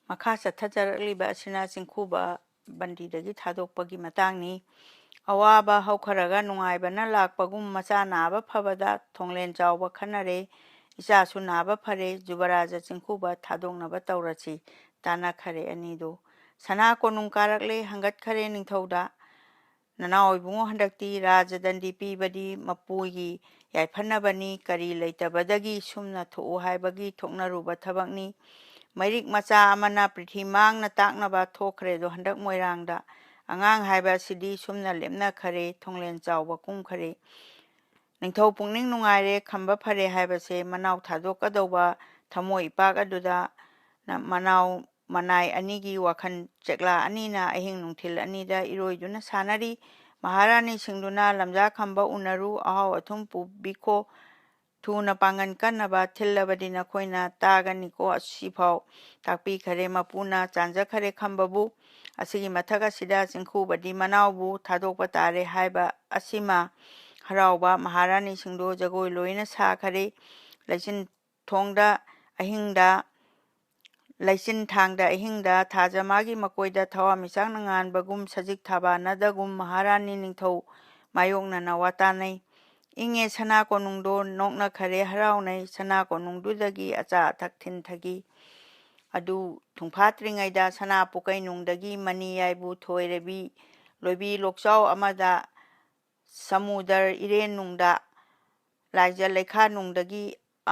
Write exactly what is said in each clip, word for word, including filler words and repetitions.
ꯃꯈꯥ ꯆꯠꯊꯖꯔꯛꯂꯤꯕ ꯑꯁꯤꯅ ꯆꯤꯡꯈꯨꯕ ꯕꯟꯗꯤꯗꯒꯤ ꯊꯥꯗꯣꯛꯄꯒꯤ ꯃꯇꯥꯡꯅꯤ꯫ ꯑꯋꯥꯕ ꯍꯧꯈ꯭ꯔꯒ ꯅꯨꯡꯉꯥꯏꯕꯅ ꯂꯥꯛꯄꯒꯨꯝ, ꯃꯆꯥ ꯅꯥꯕ ꯐꯕꯗ ꯊꯣꯡꯂꯦꯟ ꯆꯥꯎꯕ ꯈꯟꯅꯔꯦ꯫ ꯏꯆꯥꯁꯨ ꯅꯥꯕ ꯐꯔꯦ, ꯖꯨꯕꯔꯥꯖ ꯆꯤꯡꯈꯨꯕ ꯊꯥꯗꯣꯛꯅꯕ ꯇꯧꯔꯁꯤ꯫ ꯇꯥꯟꯅꯈꯔꯦ ꯑꯅꯤꯗꯨ꯫ ꯁꯅꯥ ꯀꯣꯅꯨꯡ ꯀꯥꯔꯛꯂꯦ, ꯍꯪꯒꯠꯈꯔꯦ ꯅꯤꯡꯊꯧꯗ꯫ "ꯅꯅꯥꯎ ꯏꯕꯨꯡꯉꯣ, ꯍꯟꯗꯛꯇꯤ ꯔꯥꯖꯗꯟꯗꯤ ꯄꯤꯕꯗꯤ ꯃꯄꯨꯒꯤ ꯌꯥꯏꯐꯅꯕꯅꯤ, ꯀꯔꯤ ꯂꯩꯇꯕꯗꯒꯤ ꯁꯨꯝꯅ ꯊꯣꯛꯎ ꯍꯥꯏꯕꯒꯤ ꯊꯣꯛꯅꯔꯨꯕ ꯊꯕꯛꯅꯤ꯫ ꯃꯩꯔꯤꯛ ꯃꯆꯥ ꯑꯃꯅ ꯄ꯭ꯔꯤꯊꯤ ꯃꯥꯡꯅ ꯇꯥꯛꯅꯕ ꯊꯣꯛꯈ꯭ꯔꯦꯗꯣ ꯍꯟꯗꯛ ꯃꯣꯏꯔꯥꯡꯗ꯫ ꯑꯉꯥꯡ ꯍꯥꯏꯕ ꯑꯁꯤꯗꯤ ꯁꯨꯝꯅ ꯂꯦꯞꯅꯈꯔꯦ, ꯊꯣꯡꯂꯦꯟ ꯆꯥꯎꯕ ꯀꯨꯝꯈꯔꯦ꯫ ꯅꯤꯡꯊꯧ ꯄꯨꯛꯅꯤꯡ ꯅꯨꯡꯉꯥꯏꯔꯦ, ꯈꯝꯕ ꯐꯔꯦ ꯍꯥꯏꯕꯁꯦ ꯃꯅꯥꯎ ꯊꯥꯗꯣꯛꯀꯗꯧꯕ ꯊꯃꯣꯏ ꯏꯄꯥꯛ ꯑꯗꯨꯗ ꯅ-, ꯃꯅꯥꯎ ꯃꯅꯥꯏ ꯑꯅꯤꯒꯤ ꯋꯥꯈꯜ ꯆꯦꯛꯂꯥ ꯑꯅꯤꯅ ꯑꯍꯤꯡ ꯅꯨꯡꯊꯤꯜ ꯑꯅꯤꯗ ꯏꯔꯣꯏꯗꯨꯅ ꯁꯥꯟꯅꯔꯤ꯫ ꯃꯍꯥꯔꯥꯅꯤꯁꯤꯡꯗꯨꯅ ꯂꯝꯖꯥ ꯈꯝꯕ ꯎꯅꯔꯨ, ꯑꯍꯥꯎ ꯑꯊꯨꯝ ꯄꯨꯕꯤꯈꯣ, ꯊꯨꯅ ꯄꯥꯡꯒꯟ ꯀꯟꯅꯕ ꯊꯤꯜꯂꯕꯗꯤ ꯅꯈꯣꯏꯅ ꯇꯥꯒꯅꯤꯀꯣ꯫ ꯑꯁꯤꯐꯥꯎ ꯇꯥꯛꯄꯤꯈꯔꯦ ꯃꯄꯨꯅ, ꯆꯥꯟꯖꯈꯔꯦ ꯈꯝꯕꯕꯨ꯫ ꯑꯁꯤꯒꯤ ꯃꯊꯛ ꯑꯁꯤꯗ ꯆꯤꯡꯈꯨꯕꯗꯤ ꯃꯅꯥꯎꯕꯨ ꯊꯥꯗꯣꯛꯄ ꯇꯥꯔꯦ ꯍꯥꯏꯕ ꯑꯁꯤꯃ ꯍꯔꯥꯎꯕ ꯃꯍꯥꯔꯥꯅꯤꯁꯤꯡꯗꯨ ꯖꯒꯣꯏ ꯂꯣꯏꯅ ꯁꯥꯈꯔꯦ꯫ ꯂꯩꯆꯤꯟ ꯊꯣꯡꯗ ꯑꯍꯤꯡꯗ, ꯂꯩꯆꯤꯟ ꯊꯥꯡꯗ ꯑꯍꯤꯡꯗ ꯊꯥꯖ ꯃꯥꯒꯤ ꯃꯀꯣꯏꯗ ꯊꯋꯥꯟꯃꯤꯆꯥꯛꯅ ꯉꯥꯟꯕꯒꯨꯝ, ꯁꯖꯤꯛ ꯊꯥꯕꯥꯅꯗꯒꯨꯝ ꯃꯍꯥꯔꯥꯅꯤ ꯅꯤꯡꯊꯧ ꯃꯥꯌꯣꯛꯅꯅ ꯋꯥ ꯇꯥꯅꯩ꯫ ꯏꯪꯉꯦ ꯁꯅꯥ ꯀꯣꯅꯨꯡꯗꯣ, ꯅꯣꯛꯅꯈꯔꯦ ꯍꯔꯥꯎꯅꯩ꯫ ꯁꯅꯥ ꯀꯣꯅꯨꯡꯗꯨꯗꯒꯤ ꯑꯆꯥ ꯑꯊꯛ ꯊꯤꯟꯊꯈꯤ꯫ ꯑꯗꯨ ꯊꯨꯡꯐꯥꯠꯇ꯭ꯔꯤꯉꯩꯗ ꯁꯅꯥ ꯄꯨꯀꯩꯅꯨꯡꯗꯒꯤ ꯃꯅꯤ ꯌꯥꯏꯕꯨ ꯊꯣꯏꯔꯕꯤ ꯂꯣꯏꯕꯤ ꯂꯣꯛꯆꯥꯎ ꯑꯃꯗ ꯁꯃꯨꯗ꯭ꯔ ꯏꯔꯦꯟ ꯅꯨꯡꯗ, ꯂꯥꯏꯖ ꯂꯩꯈꯥ ꯅꯨꯡꯗꯒꯤ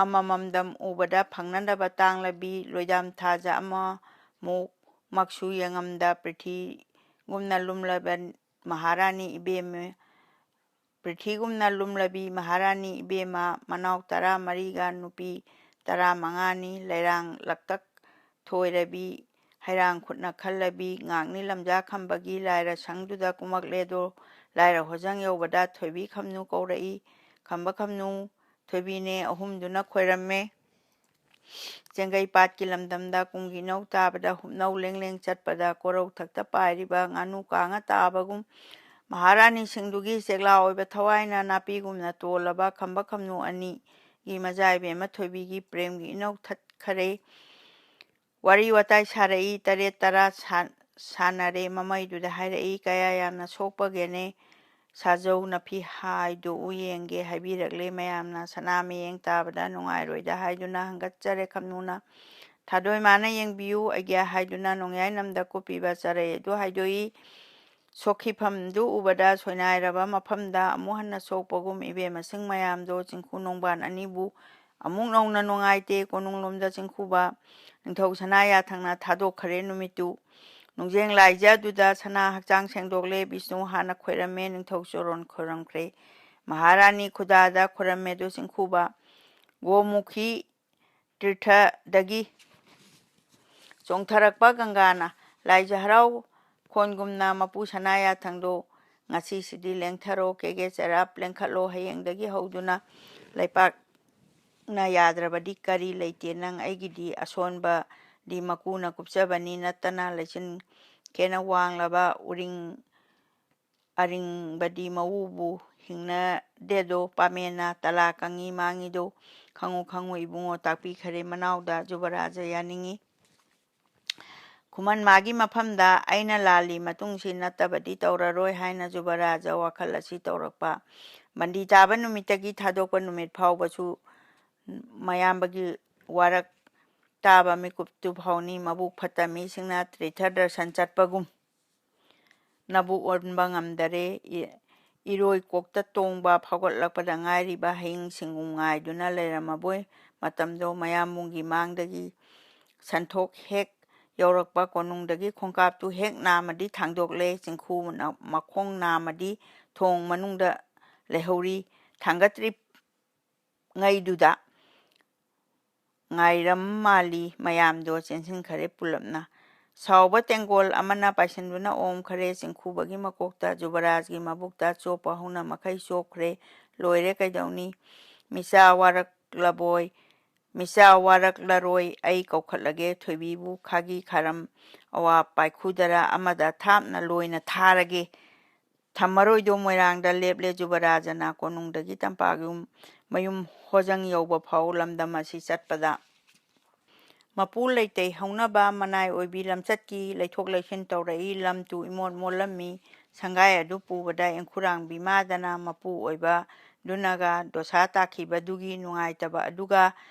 ꯑꯃꯃꯝꯗꯝ ꯎꯕꯗ ꯐꯪꯅꯗꯕ ꯇꯥꯡꯂꯕꯤ ꯂꯣꯏꯗꯥꯝ ꯊꯥꯖ ꯑꯃꯃꯨꯛ ꯃꯛꯁꯨ ꯌꯦꯡꯉꯝꯗ ꯄ꯭ꯔꯤꯊꯤꯒꯨꯝꯅ ꯂꯨꯝꯂꯕ ꯃꯍꯥꯔꯥꯅꯤ ꯏꯕꯦꯝꯃ, ꯄ꯭ꯔꯤꯊꯤꯒꯨꯝꯅ ꯂꯨꯝꯂꯕꯤ ꯃꯍꯥꯔꯥꯅꯤ ꯏꯕꯦꯝꯃ, ꯃꯅꯥꯎ ꯇꯔꯥ ꯃꯔꯤꯒ ꯅꯨꯄꯤ ꯇꯔꯥ ꯃꯉꯥꯅꯤ꯫ ꯂꯩꯔꯥꯡ ꯂꯛꯇꯛ ꯊꯣꯏꯔꯕꯤ, ꯍꯩꯔꯥꯡ ꯈꯨꯠꯅ ꯈꯜꯂꯕꯤ ꯉꯥꯛꯅꯤ ꯂꯝꯖꯥ ꯈꯝꯕꯒꯤ ꯂꯥꯏꯔ ꯁꯪꯗꯨꯗ ꯀꯨꯝꯃꯛꯂꯦꯗꯣ꯫ ꯂꯥꯏꯔ ꯍꯣꯖꯪ ꯌꯧꯕꯗ ꯊꯣꯏꯕꯤ ꯈꯝꯅꯨ ꯀꯧꯔꯛꯏ꯫ "ꯈꯝꯕ ꯈꯝꯅꯨ, ꯊꯣꯏꯕꯤꯅꯦ" ꯑꯍꯨꯝꯗꯨꯅ ꯈꯣꯏꯔꯝꯃꯦ꯫ ꯆꯦꯡꯒꯩ ꯄꯥꯠꯀꯤ ꯂꯝꯗꯝꯗ ꯀꯨꯝꯒꯤ ꯏꯅꯧ ꯇꯥꯕꯗ ꯍꯨꯞꯅꯧ ꯂꯦꯡ ꯂꯦꯡ ꯆꯠꯄꯗ ꯀꯣꯔꯧꯊꯛꯇ ꯄꯥꯏꯔꯤꯕ ꯉꯥꯅꯨ ꯀꯥꯡꯉ ꯇꯥꯕꯒꯨꯝ ꯃꯍꯥꯔꯥꯅꯤꯁꯤꯡꯗꯨꯒꯤ ꯆꯦꯛꯂꯥ ꯑꯣꯏꯕ ꯊꯋꯥꯏꯅ ꯅꯥꯄꯤꯒꯨꯝꯅ ꯇꯣꯜꯂꯕ ꯈꯝꯕ ꯈꯝꯅꯨ ꯑꯅꯤꯒꯤ ꯃꯖꯥ ꯏꯕꯦꯝꯃ ꯊꯣꯏꯕꯤꯒꯤ ꯄ꯭ꯔꯦꯝꯒꯤ ꯏꯅꯧ ꯊꯠꯈꯔꯦ꯫ ꯋꯥꯔꯤ ꯋꯥꯇꯥꯏ ꯁꯥꯔꯛꯏ, ꯇꯔꯦꯠ ꯇꯔꯥ ꯁꯥꯟꯅꯔꯦ꯫ ꯃꯃꯩꯗꯨꯗ ꯍꯥꯏꯔꯛꯏ, "ꯀꯌꯥ ꯌꯥꯝꯅ ꯁꯣꯛꯄꯒꯦꯅꯦ? ꯁꯥꯖꯧ, ꯅꯐꯤ ꯍꯥꯏꯗꯣꯛꯎ ꯌꯦꯡꯒꯦ" ꯍꯥꯏꯕꯤꯔꯛꯂꯦ꯫ ꯃꯌꯥꯝꯅ ꯁꯅꯥ ꯃꯌꯦꯡ ꯇꯥꯕꯗ ꯅꯨꯡꯉꯥꯏꯔꯣꯏꯗ ꯍꯥꯏꯗꯨꯅ ꯍꯪꯒꯠꯆꯔꯦ꯫ ꯈꯝꯅꯨꯅ, "ꯊꯥꯗꯣꯏ ꯃꯥꯅ ꯌꯦꯡꯕꯤꯌꯨ, ꯑꯩꯒꯤ" ꯍꯥꯏꯗꯨꯅ ꯅꯣꯡꯌꯥꯏ ꯅꯝꯗ ꯀꯨꯞꯄꯤꯕ ꯆꯔꯩ ꯑꯗꯨ ꯍꯥꯏꯗꯣꯛꯏ꯫ ꯁꯣꯛꯈꯤꯐꯝꯗꯨ ꯎꯕꯗ ꯁꯣꯏꯅꯥꯏꯔꯕ ꯃꯐꯝꯗ ꯑꯃꯨꯛ ꯍꯟꯅ ꯁꯣꯛꯄꯒꯨꯝ ꯏꯕꯦꯝꯃꯁꯤꯡ ꯃꯌꯥꯝꯗꯣ ꯆꯤꯡꯈꯨ ꯅꯣꯡꯕꯥꯟ ꯑꯅꯤꯕꯨ ꯑꯃꯨꯛ ꯅꯧꯅ ꯅꯨꯡꯉꯥꯏꯇꯦ꯫ ꯀꯣꯅꯨꯡꯂꯣꯝꯗ ꯆꯤꯡꯈꯨꯕ ꯅꯤꯡꯊꯧ ꯁꯅꯥ ꯌꯥꯊꯪꯅ ꯊꯥꯗꯣꯛꯈ꯭ꯔꯦ꯫ ꯅꯨꯃꯤꯠꯇꯨ ꯅꯨꯡꯖꯦꯡ ꯂꯥꯏꯖ ꯑꯗꯨꯗ ꯁꯅꯥ ꯍꯛꯆꯥꯡ ꯁꯦꯡꯗꯣꯛꯂꯦ꯫ ꯕꯤꯁꯅꯨ ꯍꯥꯟꯅ ꯈꯣꯏꯔꯝꯃꯦ꯫ ꯅꯤꯡꯊꯧ ꯆꯣꯔꯣꯟ ꯈꯣꯏꯔꯝꯈ꯭ꯔꯦ꯫ ꯃꯍꯥꯔꯥꯅꯤ ꯈꯨꯗꯥꯗ ꯈꯣꯏꯔꯝꯃꯦ꯫ ꯑꯗꯨ ꯆꯤꯡꯈꯨꯕ ꯒꯣꯃꯨꯈꯤ ꯇꯤꯔꯊꯗꯒꯤ ꯆꯣꯡꯊꯔꯛꯄ ꯒꯪꯒꯥꯅ ꯂꯥꯏꯖ ꯍꯔꯥꯎ ꯈꯣꯟꯒꯨꯝꯅ ꯃꯄꯨ ꯁꯅꯥ ꯌꯥꯊꯪꯗꯣ ꯉꯁꯤꯁꯤꯗꯤ ꯂꯦꯡꯊꯔꯣ, ꯀꯦꯒꯦ ꯆꯔꯥꯞ ꯂꯦꯡꯈꯠꯂꯣ, ꯍꯌꯦꯡꯗꯒꯤ ꯍꯧꯗꯨꯅ ꯂꯩꯄꯥꯛꯅ ꯌꯥꯗ꯭ꯔꯕꯗꯤ ꯀꯔꯤ ꯂꯩꯇꯦ, ꯅꯪ ꯑꯩꯒꯤꯗꯤ ꯑꯁꯣꯟꯕꯗꯤ ꯃꯀꯨꯅ ꯀꯨꯞꯆꯕꯅꯤ ꯅꯠꯇꯅ ꯂꯩꯆꯤꯟ ꯈꯦꯅ ꯋꯥꯡꯂꯕ ꯎꯔꯤꯡ ꯑꯔꯤꯡꯕꯗꯤ ꯃꯎꯕꯨ ꯍꯤꯡꯅꯗꯦꯗꯣ, ꯄꯥꯃꯦꯅ ꯇꯂꯥ ꯀꯪꯉꯤ ꯃꯥꯡꯉꯤꯗꯣ ꯈꯪꯉꯨ ꯈꯪꯉꯨ ꯏꯕꯨꯡꯉꯣ ꯇꯥꯛꯄꯤꯈꯔꯦ ꯃꯅꯥꯎꯗ ꯖꯨꯕꯔꯥꯖ ꯌꯥꯅꯤꯡꯉꯤ꯫ ꯈꯨꯃꯟ ꯃꯥꯒꯤ ꯃꯐꯝꯗ ꯑꯩꯅ ꯂꯥꯜꯂꯤ ꯃꯇꯨꯡꯁꯤ ꯅꯠꯇꯕꯗꯤ ꯇꯧꯔꯔꯣꯏ ꯍꯥꯏꯅ ꯖꯨꯕꯔꯥꯖ ꯋꯥꯈꯜ ꯑꯁꯤ ꯇꯧꯔꯛꯄ꯫ ꯕꯟꯗꯤ ꯇꯥꯕ ꯅꯨꯃꯤꯠꯇꯒꯤ ꯊꯥꯗꯣꯛꯄ ꯅꯨꯃꯤꯠ ꯐꯥꯎꯕꯁꯨ ꯃꯌꯥꯝꯕꯒꯤ ꯋꯥꯔꯛ ꯇꯥꯕ ꯃꯤꯀꯨꯞꯇꯨ ꯐꯥꯎꯅꯤ꯫ ꯃꯕꯨꯛ ꯐꯠꯇ ꯃꯤꯁꯤꯡꯅ ꯇꯤꯔꯊ ꯗꯔꯁꯟ ꯆꯠꯄꯒꯨꯝ ꯅꯕꯨꯛ ꯑꯣꯟꯕ ꯉꯝꯗꯔꯦ꯫ ꯏ-, ꯏꯔꯣꯏ ꯀꯣꯛꯇ ꯇꯣꯡꯕ ꯐꯥꯎꯒꯠꯂꯛꯄꯗ ꯉꯥꯏꯔꯤꯕ ꯍꯌꯤꯡ ꯁꯤꯡꯒꯨꯝ ꯉꯥꯏꯗꯨꯅ ꯂꯩꯔꯝꯃꯕꯣꯏ꯫ ꯃꯇꯝꯗꯣ ꯃꯌꯥꯝꯕꯨꯡꯒꯤ ꯃꯥꯡꯗꯒꯤ ꯁꯟꯊꯣꯛ ꯍꯦꯛ ꯌꯧꯔꯛꯄ ꯀꯣꯅꯨꯡꯗꯒꯤ ꯈꯣꯡꯀꯥꯞꯇꯨ ꯍꯦꯛ ꯅꯥꯝꯃꯗꯤ ꯊꯥꯡꯗꯣꯛꯂꯦ꯫ ꯆꯤꯡꯈꯨ ꯃꯈꯣꯡ ꯅꯥꯝꯃꯗꯤ ꯊꯣꯡ ꯃꯅꯨꯡꯗ ꯂꯩꯍꯧꯔꯤ꯫ ꯊꯥꯡꯒꯠꯇ꯭ꯔꯤ ꯉꯩꯗꯨꯗ ꯉꯥꯏꯔꯝ ꯃꯥꯜꯂꯤ꯫ ꯃꯌꯥꯝꯗꯣ ꯆꯦꯟꯁꯤꯟꯈꯔꯦ ꯄꯨꯂꯞꯅ꯫ ꯁꯥꯎꯕ ꯇꯦꯡꯒꯣꯜ ꯑꯃꯅ ꯄꯥꯏꯁꯤꯟꯗꯨꯅ ꯑꯣꯝꯈꯔꯦ꯫ ꯆꯤꯡꯈꯨꯕꯒꯤ ꯃꯀꯣꯛꯇ ꯖꯨꯕꯔꯥꯖꯒꯤ ꯃꯕꯨꯛꯇ ꯆꯣꯞꯄ ꯍꯧꯅ ꯃꯈꯩ ꯆꯣꯞꯈ꯭ꯔꯦ꯫ ꯂꯣꯏꯔꯦ ꯀꯩꯗꯧꯅꯤ? ꯃꯤꯆꯥ ꯋꯥꯔꯛꯂꯕꯣꯏ, ꯃꯤꯆꯥ ꯋꯥꯔꯛꯂꯔꯣꯏ꯫ ꯑꯩ ꯀꯧꯈꯠꯂꯒꯦ ꯊꯣꯏꯕꯤꯕꯨ, ꯈꯥꯒꯤ ꯈꯥꯔꯝ ꯑꯋꯥ ꯄꯥꯏꯈꯨꯗꯔ ꯑꯃꯗ ꯊꯥꯞꯅ ꯂꯣꯏꯅ ꯊꯥꯔꯒꯦ꯫ ꯊꯝꯃꯔꯣꯏꯗꯣ ꯃꯣꯏꯔꯥꯡꯗ ꯂꯦꯞꯂꯦ꯫ ꯖꯨꯕꯔꯥꯖꯅ ꯀꯣꯅꯨꯡꯗꯒꯤ ꯇꯝꯄꯥꯛ ꯌꯨꯝ ꯃꯌꯨꯝ ꯍꯣꯖꯪ ꯌꯧꯕ ꯐꯥꯎ ꯂꯝꯗꯝ ꯑꯁꯤ ꯆꯠꯄꯗ ꯃꯄꯨ ꯂꯩꯇꯩ ꯍꯧꯅꯕ ꯃꯅꯥꯏ ꯑꯣꯏꯕꯤ ꯂꯝꯆꯠꯀꯤ ꯂꯩꯊꯣꯛ ꯂꯩꯁꯤꯟ ꯇꯧꯔꯛꯏ꯫ ꯂꯝ ꯇꯨ ꯏꯃꯣꯠ ꯃꯣꯠꯂꯝꯃꯤ꯫ ꯁꯪꯒꯥꯏ ꯑꯗꯨ ꯄꯨꯕꯗ ꯑꯦꯡꯈꯨꯔꯥꯡꯕꯤ ꯃꯥꯗꯅ ꯃꯄꯨ ꯑꯣꯏꯕꯗꯨꯅꯒ ꯗꯣꯁꯥ ꯇꯥꯈꯤꯕꯗꯨꯒꯤ ꯅꯨꯡꯉꯥꯏꯇꯕ ꯑꯗꯨꯒ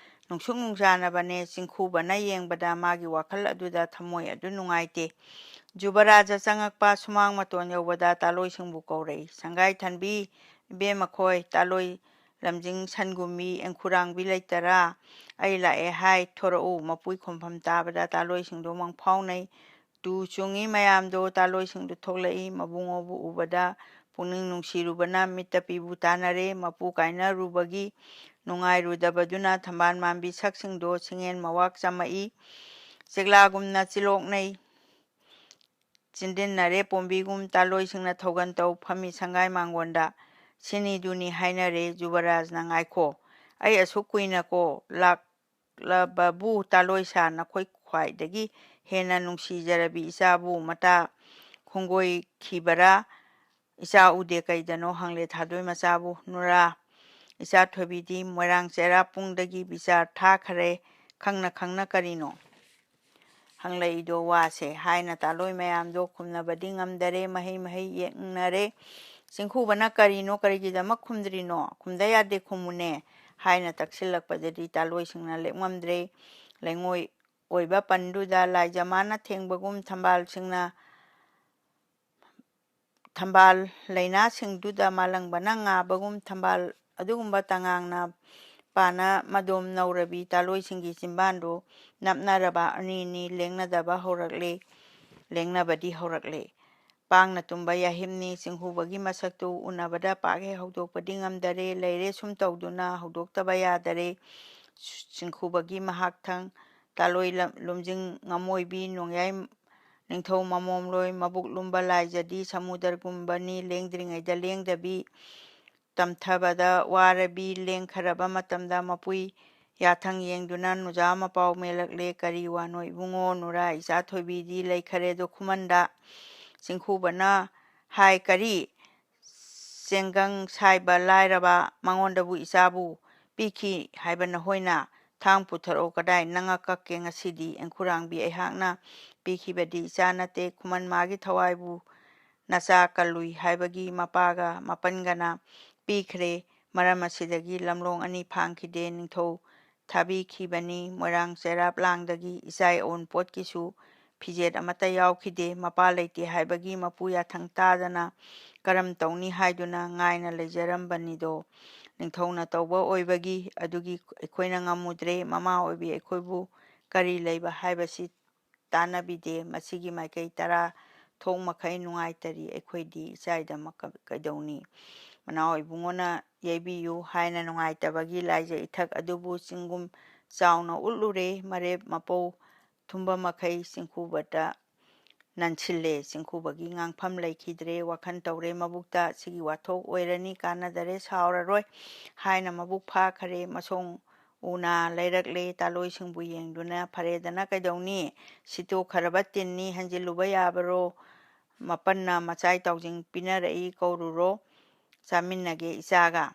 ꯅꯨꯡꯁꯨꯛ ꯅꯨꯡꯖꯥꯅꯕꯅꯦ꯫ ꯆꯤꯡꯈꯨꯕꯅ ꯌꯦꯡꯕꯗ ꯃꯥꯒꯤ ꯋꯥꯈꯜ ꯑꯗꯨꯗ ꯊꯃꯣꯏ ꯑꯗꯨ ꯅꯨꯡꯉꯥꯏꯇꯦ꯫ ꯖꯨꯕꯔꯥꯖ ꯆꯪꯉꯛꯄ ꯁꯨꯃꯥꯡ ꯃꯇꯣꯟ ꯌꯧꯕꯗ ꯇꯥꯂꯣꯏꯁꯤꯡꯕꯨ ꯀꯧꯔꯛꯏ꯫ ꯁꯪꯒꯥꯏ ꯊꯟꯕꯤ, ꯏꯕꯦꯝꯃ ꯈꯣꯏ, ꯇꯥꯂꯣꯏ ꯂꯝꯖꯤꯡ ꯁꯟꯒꯨꯝꯕꯤ, ꯑꯦꯡꯈꯨꯔꯥꯡꯕꯤ ꯂꯩꯇꯔꯥ? ꯑꯩ ꯂꯥꯛꯑꯦ ꯍꯥꯏ, ꯊꯣꯔꯛꯎ꯫ ꯃꯄꯨꯏ ꯈꯣꯝꯐꯝ ꯇꯥꯕꯗ ꯇꯥꯂꯣꯏꯁꯤꯡꯗꯣ ꯃꯪꯐꯥꯎꯅꯩ꯫ ꯇꯨ ꯆꯨꯡꯉꯤ ꯃꯌꯥꯝꯗꯣ ꯇꯥꯂꯣꯏꯁꯤꯡꯗꯨ ꯊꯣꯛꯂꯛꯏ꯫ ꯃꯕꯨꯡꯉꯣꯕꯨ ꯎꯕꯗ ꯄꯨꯛꯅꯤꯡ ꯅꯨꯡꯁꯤꯔꯨꯕꯅ ꯃꯤꯠꯇ ꯄꯤꯕꯨ ꯇꯥꯅꯔꯦ꯫ ꯃꯄꯨ ꯀꯥꯏꯅꯔꯨꯕꯒꯤ ꯅꯨꯡꯉꯥꯏꯔꯨꯗꯕꯗꯨꯅ ꯊꯝꯕꯥꯜ ꯃꯥꯟꯕꯤ ꯁꯛꯁꯤꯡꯗꯣ ꯁꯤꯡꯌꯦꯟ ꯃꯋꯥꯛ ꯆꯝꯃꯛꯏ꯫ ꯆꯦꯛꯂꯥꯒꯨꯝꯅ ꯆꯤꯂꯣꯛꯅꯩ꯫ ꯆꯤꯟꯗꯤꯟꯅꯔꯦ ꯄꯣꯝꯕꯤꯒꯨꯝ ꯇꯥꯂꯣꯏꯁꯤꯡꯅ ꯊꯧꯒꯟ ꯇꯧ ꯐꯝꯃꯤ ꯁꯪꯒꯥꯏ ꯃꯥꯡꯒꯣꯟꯗ꯫ ꯁꯤꯅꯤꯗꯨꯅꯤ ꯍꯥꯏꯅꯔꯦ꯫ ꯖꯨꯕꯔꯥꯖꯅ, "ꯉꯥꯏꯈꯣ, ꯑꯩ ꯑꯁꯨꯛ ꯀꯨꯏꯅꯀꯣ ꯂꯥꯛꯂꯕꯕꯨ ꯇꯥꯂꯣꯏ ꯁꯥ ꯅꯈꯣꯏ ꯈ꯭ꯋꯥꯏꯗꯒꯤ ꯍꯦꯟꯅ ꯅꯨꯡꯁꯤꯖꯔꯕꯤ ꯏꯆꯥꯕꯨ ꯃꯇꯥ ꯈꯣꯡꯒꯣꯏꯈꯤꯕꯔꯥ? ꯏꯆꯥ ꯎꯗꯦ ꯀꯩꯗꯅꯣ?" ꯍꯪꯂꯦ ꯊꯥꯗꯣꯏ ꯃꯆꯥꯕꯨ꯫ ꯅꯨꯔꯥ, ꯏꯆꯥ ꯊꯣꯏꯕꯤꯗꯤ ꯃꯣꯏꯔꯥꯡ ꯆꯦꯔꯥꯄꯨꯡꯗꯒꯤ ꯕꯤꯆꯥꯔ ꯊꯥꯈꯔꯦ꯫ "ꯈꯪꯅ ꯈꯪꯅ ꯀꯔꯤꯅꯣ ꯍꯪꯂꯛꯏꯗꯣ ꯋꯥꯁꯦ?" ꯍꯥꯏꯅ ꯇꯥꯂꯣꯏ ꯃꯌꯥꯝꯗꯣ ꯈꯨꯝꯅꯕꯗꯤ ꯉꯝꯗꯔꯦ꯫ ꯃꯍꯩ ꯃꯍꯩ ꯌꯦꯡꯅꯔꯦ꯫ ꯆꯤꯡꯈꯨꯕꯅ, "ꯀꯔꯤꯅꯣ, ꯀꯔꯤꯒꯤꯗꯃꯛ ꯈꯨꯝꯗ꯭ꯔꯤꯅꯣ? ꯈꯨꯝꯗ ꯌꯥꯗꯦ, ꯈꯨꯝꯃꯨꯅꯦ" ꯍꯥꯏꯅ ꯇꯛꯁꯤꯜꯂꯛꯄꯗꯗꯤ ꯇꯥꯂꯣꯏꯁꯤꯡꯅ ꯂꯦꯞꯉꯝꯗ꯭ꯔꯦ꯫ ꯂꯩꯉꯣꯏ ꯑꯣꯏꯕ ꯄꯟꯗꯨꯗ ꯂꯥꯏꯖꯃꯥꯅ ꯊꯦꯡꯕꯒꯨꯝ ꯊꯝꯕꯥꯜꯁꯤꯡꯅ ꯊꯝꯕꯥꯜ ꯂꯩꯅꯥꯁꯤꯡꯗꯨꯗ ꯃꯥꯂꯪꯕꯅ ꯉꯥꯕꯒꯨꯝ ꯊꯝꯕꯥꯜ ꯑꯗꯨꯒꯨꯝꯕ ꯇꯉꯥꯡꯅ ꯄꯥꯅ ꯃꯗꯣꯝ ꯅꯧꯔꯕꯤ ꯇꯥꯂꯣꯏꯁꯤꯡꯒꯤ ꯆꯤꯝꯕꯥꯟꯗꯨ ꯅꯞꯅꯔꯕ ꯑꯅꯤ ꯑꯅꯤ ꯂꯦꯡꯅꯗꯕ ꯍꯧꯔꯛꯂꯦ, ꯂꯦꯡꯅꯕꯗꯤ ꯍꯧꯔꯛꯂꯦ꯫ ꯄꯥꯡꯅ ꯇꯨꯝꯕ ꯌꯥꯍꯤꯞꯅꯤ꯫ ꯆꯤꯡꯈꯨꯕꯒꯤ ꯃꯁꯛꯇꯨ ꯎꯅꯕꯗ ꯄꯥꯛ ꯍꯦꯛ ꯍꯧꯗꯣꯛꯄꯗꯤ ꯉꯝꯗꯔꯦ꯫ ꯂꯩꯔꯦ ꯁꯨꯝ ꯇꯧꯗꯨꯅ ꯍꯧꯗꯣꯛꯇꯕ ꯌꯥꯗꯔꯦ꯫ ꯆꯤꯡꯈꯨꯕꯒꯤ ꯃꯍꯥꯛꯊꯪ ꯇꯥꯂꯣꯏ ꯂꯝ-, ꯂꯨꯝꯖꯤꯡ ꯉꯝꯃꯣꯏꯕꯤ ꯅꯣꯡꯌꯥꯏ ꯅꯤꯡꯊꯧ ꯃꯃꯣꯝꯂꯣꯏ ꯃꯕꯨꯛ ꯂꯨꯝꯕ ꯂꯥꯏꯖꯗꯤ ꯁꯃꯨꯗ꯭ꯔꯒꯨꯝꯕꯅꯤ꯫ ꯂꯦꯡꯗ꯭ꯔꯤꯉꯩꯗ ꯂꯦꯡꯗꯕꯤ, ꯇꯝꯊꯕꯗ ꯋꯥꯔꯕꯤ, ꯂꯦꯡꯈ꯭ꯔꯕ ꯃꯇꯝꯗ ꯃꯄꯨꯏ ꯌꯥꯊꯪ ꯌꯦꯡꯗꯨꯅ ꯅꯨꯖꯥ ꯃꯄꯥꯎ ꯃꯦꯜꯂꯛꯂꯦ꯫ "ꯀꯔꯤ ꯋꯥꯅꯣ ꯏꯕꯨꯡꯉꯣ?" ꯅꯨꯔꯥ ꯏꯆꯥ ꯊꯣꯏꯕꯤꯗꯤ ꯂꯩꯈꯔꯦꯗꯣ ꯈꯨꯃꯟꯗ꯫ ꯆꯤꯡꯈꯨꯕꯅ ꯍꯥꯏ, "ꯀꯔꯤ? ꯆꯦꯡꯒꯪ ꯁꯥꯏꯕ ꯂꯥꯏꯔꯕ ꯃꯉꯣꯟꯗꯕꯨ ꯏꯆꯥꯕꯨ ꯄꯤꯈꯤ ꯍꯥꯏꯕ ꯅꯈꯣꯏꯅ?" ꯊꯥꯡ ꯄꯨꯊꯔꯛꯎ, ꯀꯗꯥꯏ ꯅꯪꯉ ꯀꯛꯀꯦ ꯉꯁꯤꯗꯤ꯫ ꯑꯦꯡꯈꯨꯔꯥꯡꯕꯤ ꯑꯩꯍꯥꯛꯅ ꯄꯤꯈꯤꯕꯗꯤ ꯏꯆꯥ ꯅꯠꯇꯦ, ꯈꯨꯃꯟ ꯃꯥꯒꯤ ꯊꯋꯥꯏꯕꯨ ꯅꯆꯥ ꯀꯜꯂꯨꯏ ꯍꯥꯏꯕꯒꯤ ꯃꯄꯥꯒ ꯃꯄꯟꯒꯅ ꯄꯤꯈ꯭ꯔꯦ꯫ ꯃꯔꯝ ꯑꯁꯤꯗꯒꯤ ꯂꯝꯂꯣꯡ ꯑꯅꯤ ꯐꯥꯡꯈꯤꯗꯦ꯫ ꯅꯤꯡꯊꯧ ꯊꯥꯕꯤꯈꯤꯕꯅꯤ꯫ ꯃꯣꯏꯔꯥꯡ ꯆꯩꯔꯥꯞ ꯂꯥꯡꯗꯒꯤ ꯏꯆꯥ ꯑꯎꯟꯄꯣꯠꯀꯤꯁꯨ ꯐꯤꯖꯦꯠ ꯑꯃꯠꯇ ꯌꯥꯎꯈꯤꯗꯦ꯫ ꯃꯄꯥ ꯂꯩꯇꯦ ꯍꯥꯏꯕꯒꯤ ꯃꯄꯨ ꯌꯥꯊꯪ ꯇꯥꯗꯅ ꯀꯔꯝ ꯇꯧꯅꯤ ꯍꯥꯏꯗꯨꯅ ꯉꯥꯏꯅ ꯂꯩꯖꯔꯝꯕꯅꯤꯗꯣ꯫ ꯅꯤꯡꯊꯧꯅ ꯇꯧꯕ ꯑꯣꯏꯕꯒꯤ ꯑꯗꯨꯒꯤ ꯑꯩꯈꯣꯏꯅ ꯉꯝꯃꯨꯗ꯭ꯔꯦ꯫ ꯃꯃꯥ ꯑꯣꯏꯕꯤ ꯑꯩꯈꯣꯏꯕꯨ ꯀꯔꯤ ꯂꯩꯕ ꯍꯥꯏꯕꯁꯤ ꯇꯥꯟꯅꯕꯤꯗꯦ꯫ ꯃꯁꯤꯒꯤ ꯃꯥꯏꯀꯩ ꯇꯔꯥ ꯊꯣꯛ ꯃꯈꯩ ꯅꯨꯡꯉꯥꯏꯇꯔꯤ ꯑꯩꯈꯣꯏꯗꯤ꯫ ꯏꯆꯥꯏꯗꯃꯛ ꯀ-, ꯀꯩꯗꯧꯅꯤ? ꯃꯅꯥꯎ ꯏꯕꯨꯡꯉꯣꯅ ꯌꯩꯕꯤꯌꯨ ꯍꯥꯏꯅ ꯅꯨꯡꯉꯥꯏꯇꯕꯒꯤ ꯂꯥꯏꯖ ꯏꯊꯛ ꯑꯗꯨꯕꯨ ꯆꯤꯡꯒꯨꯝ ꯆꯥꯎꯅ ꯎꯠꯂꯨꯔꯦ꯫ ꯃꯔꯦꯞ ꯃꯄꯧ ꯊꯨꯝꯕ ꯃꯈꯩ ꯆꯤꯡꯈꯨꯕꯗ ꯅꯟꯁꯤꯜꯂꯦ꯫ ꯆꯤꯡꯈꯨꯕꯒꯤ ꯉꯥꯡꯐꯝ ꯂꯩꯈꯤꯗ꯭ꯔꯦ꯫ ꯋꯥꯈꯜ ꯇꯧꯔꯦ ꯃꯕꯨꯛꯇ, "ꯁꯤꯒꯤ ꯋꯥꯊꯣꯛ ꯑꯣꯏꯔꯅꯤ, ꯀꯥꯟꯅꯗꯔꯦ, ꯁꯥꯎꯔꯔꯣꯏ" ꯍꯥꯏꯅ ꯃꯕꯨꯛ ꯐꯥꯈꯔꯦ꯫ ꯃꯁꯣꯡ ꯎꯅ ꯂꯩꯔꯛꯂꯦ꯫ ꯇꯥꯂꯣꯏꯁꯤꯡꯕꯨ ꯌꯦꯡꯗꯨꯅ, "ꯐꯔꯦꯗꯅ ꯀꯩꯗꯧꯅꯤ? ꯁꯤꯠꯇꯣꯛꯈ꯭ꯔꯕ ꯇꯤꯟꯅꯤ, ꯍꯟꯖꯤꯜꯂꯨꯕ ꯌꯥꯕꯔꯣ? ꯃꯄꯟꯅ ꯃꯆꯥꯏ ꯇꯥꯎꯖꯤꯡ ꯄꯤꯅꯔꯛꯏ, ꯀꯧꯔꯨꯔꯣ, ꯆꯥꯃꯤꯟꯅꯒꯦ ꯏꯆꯥꯒ꯫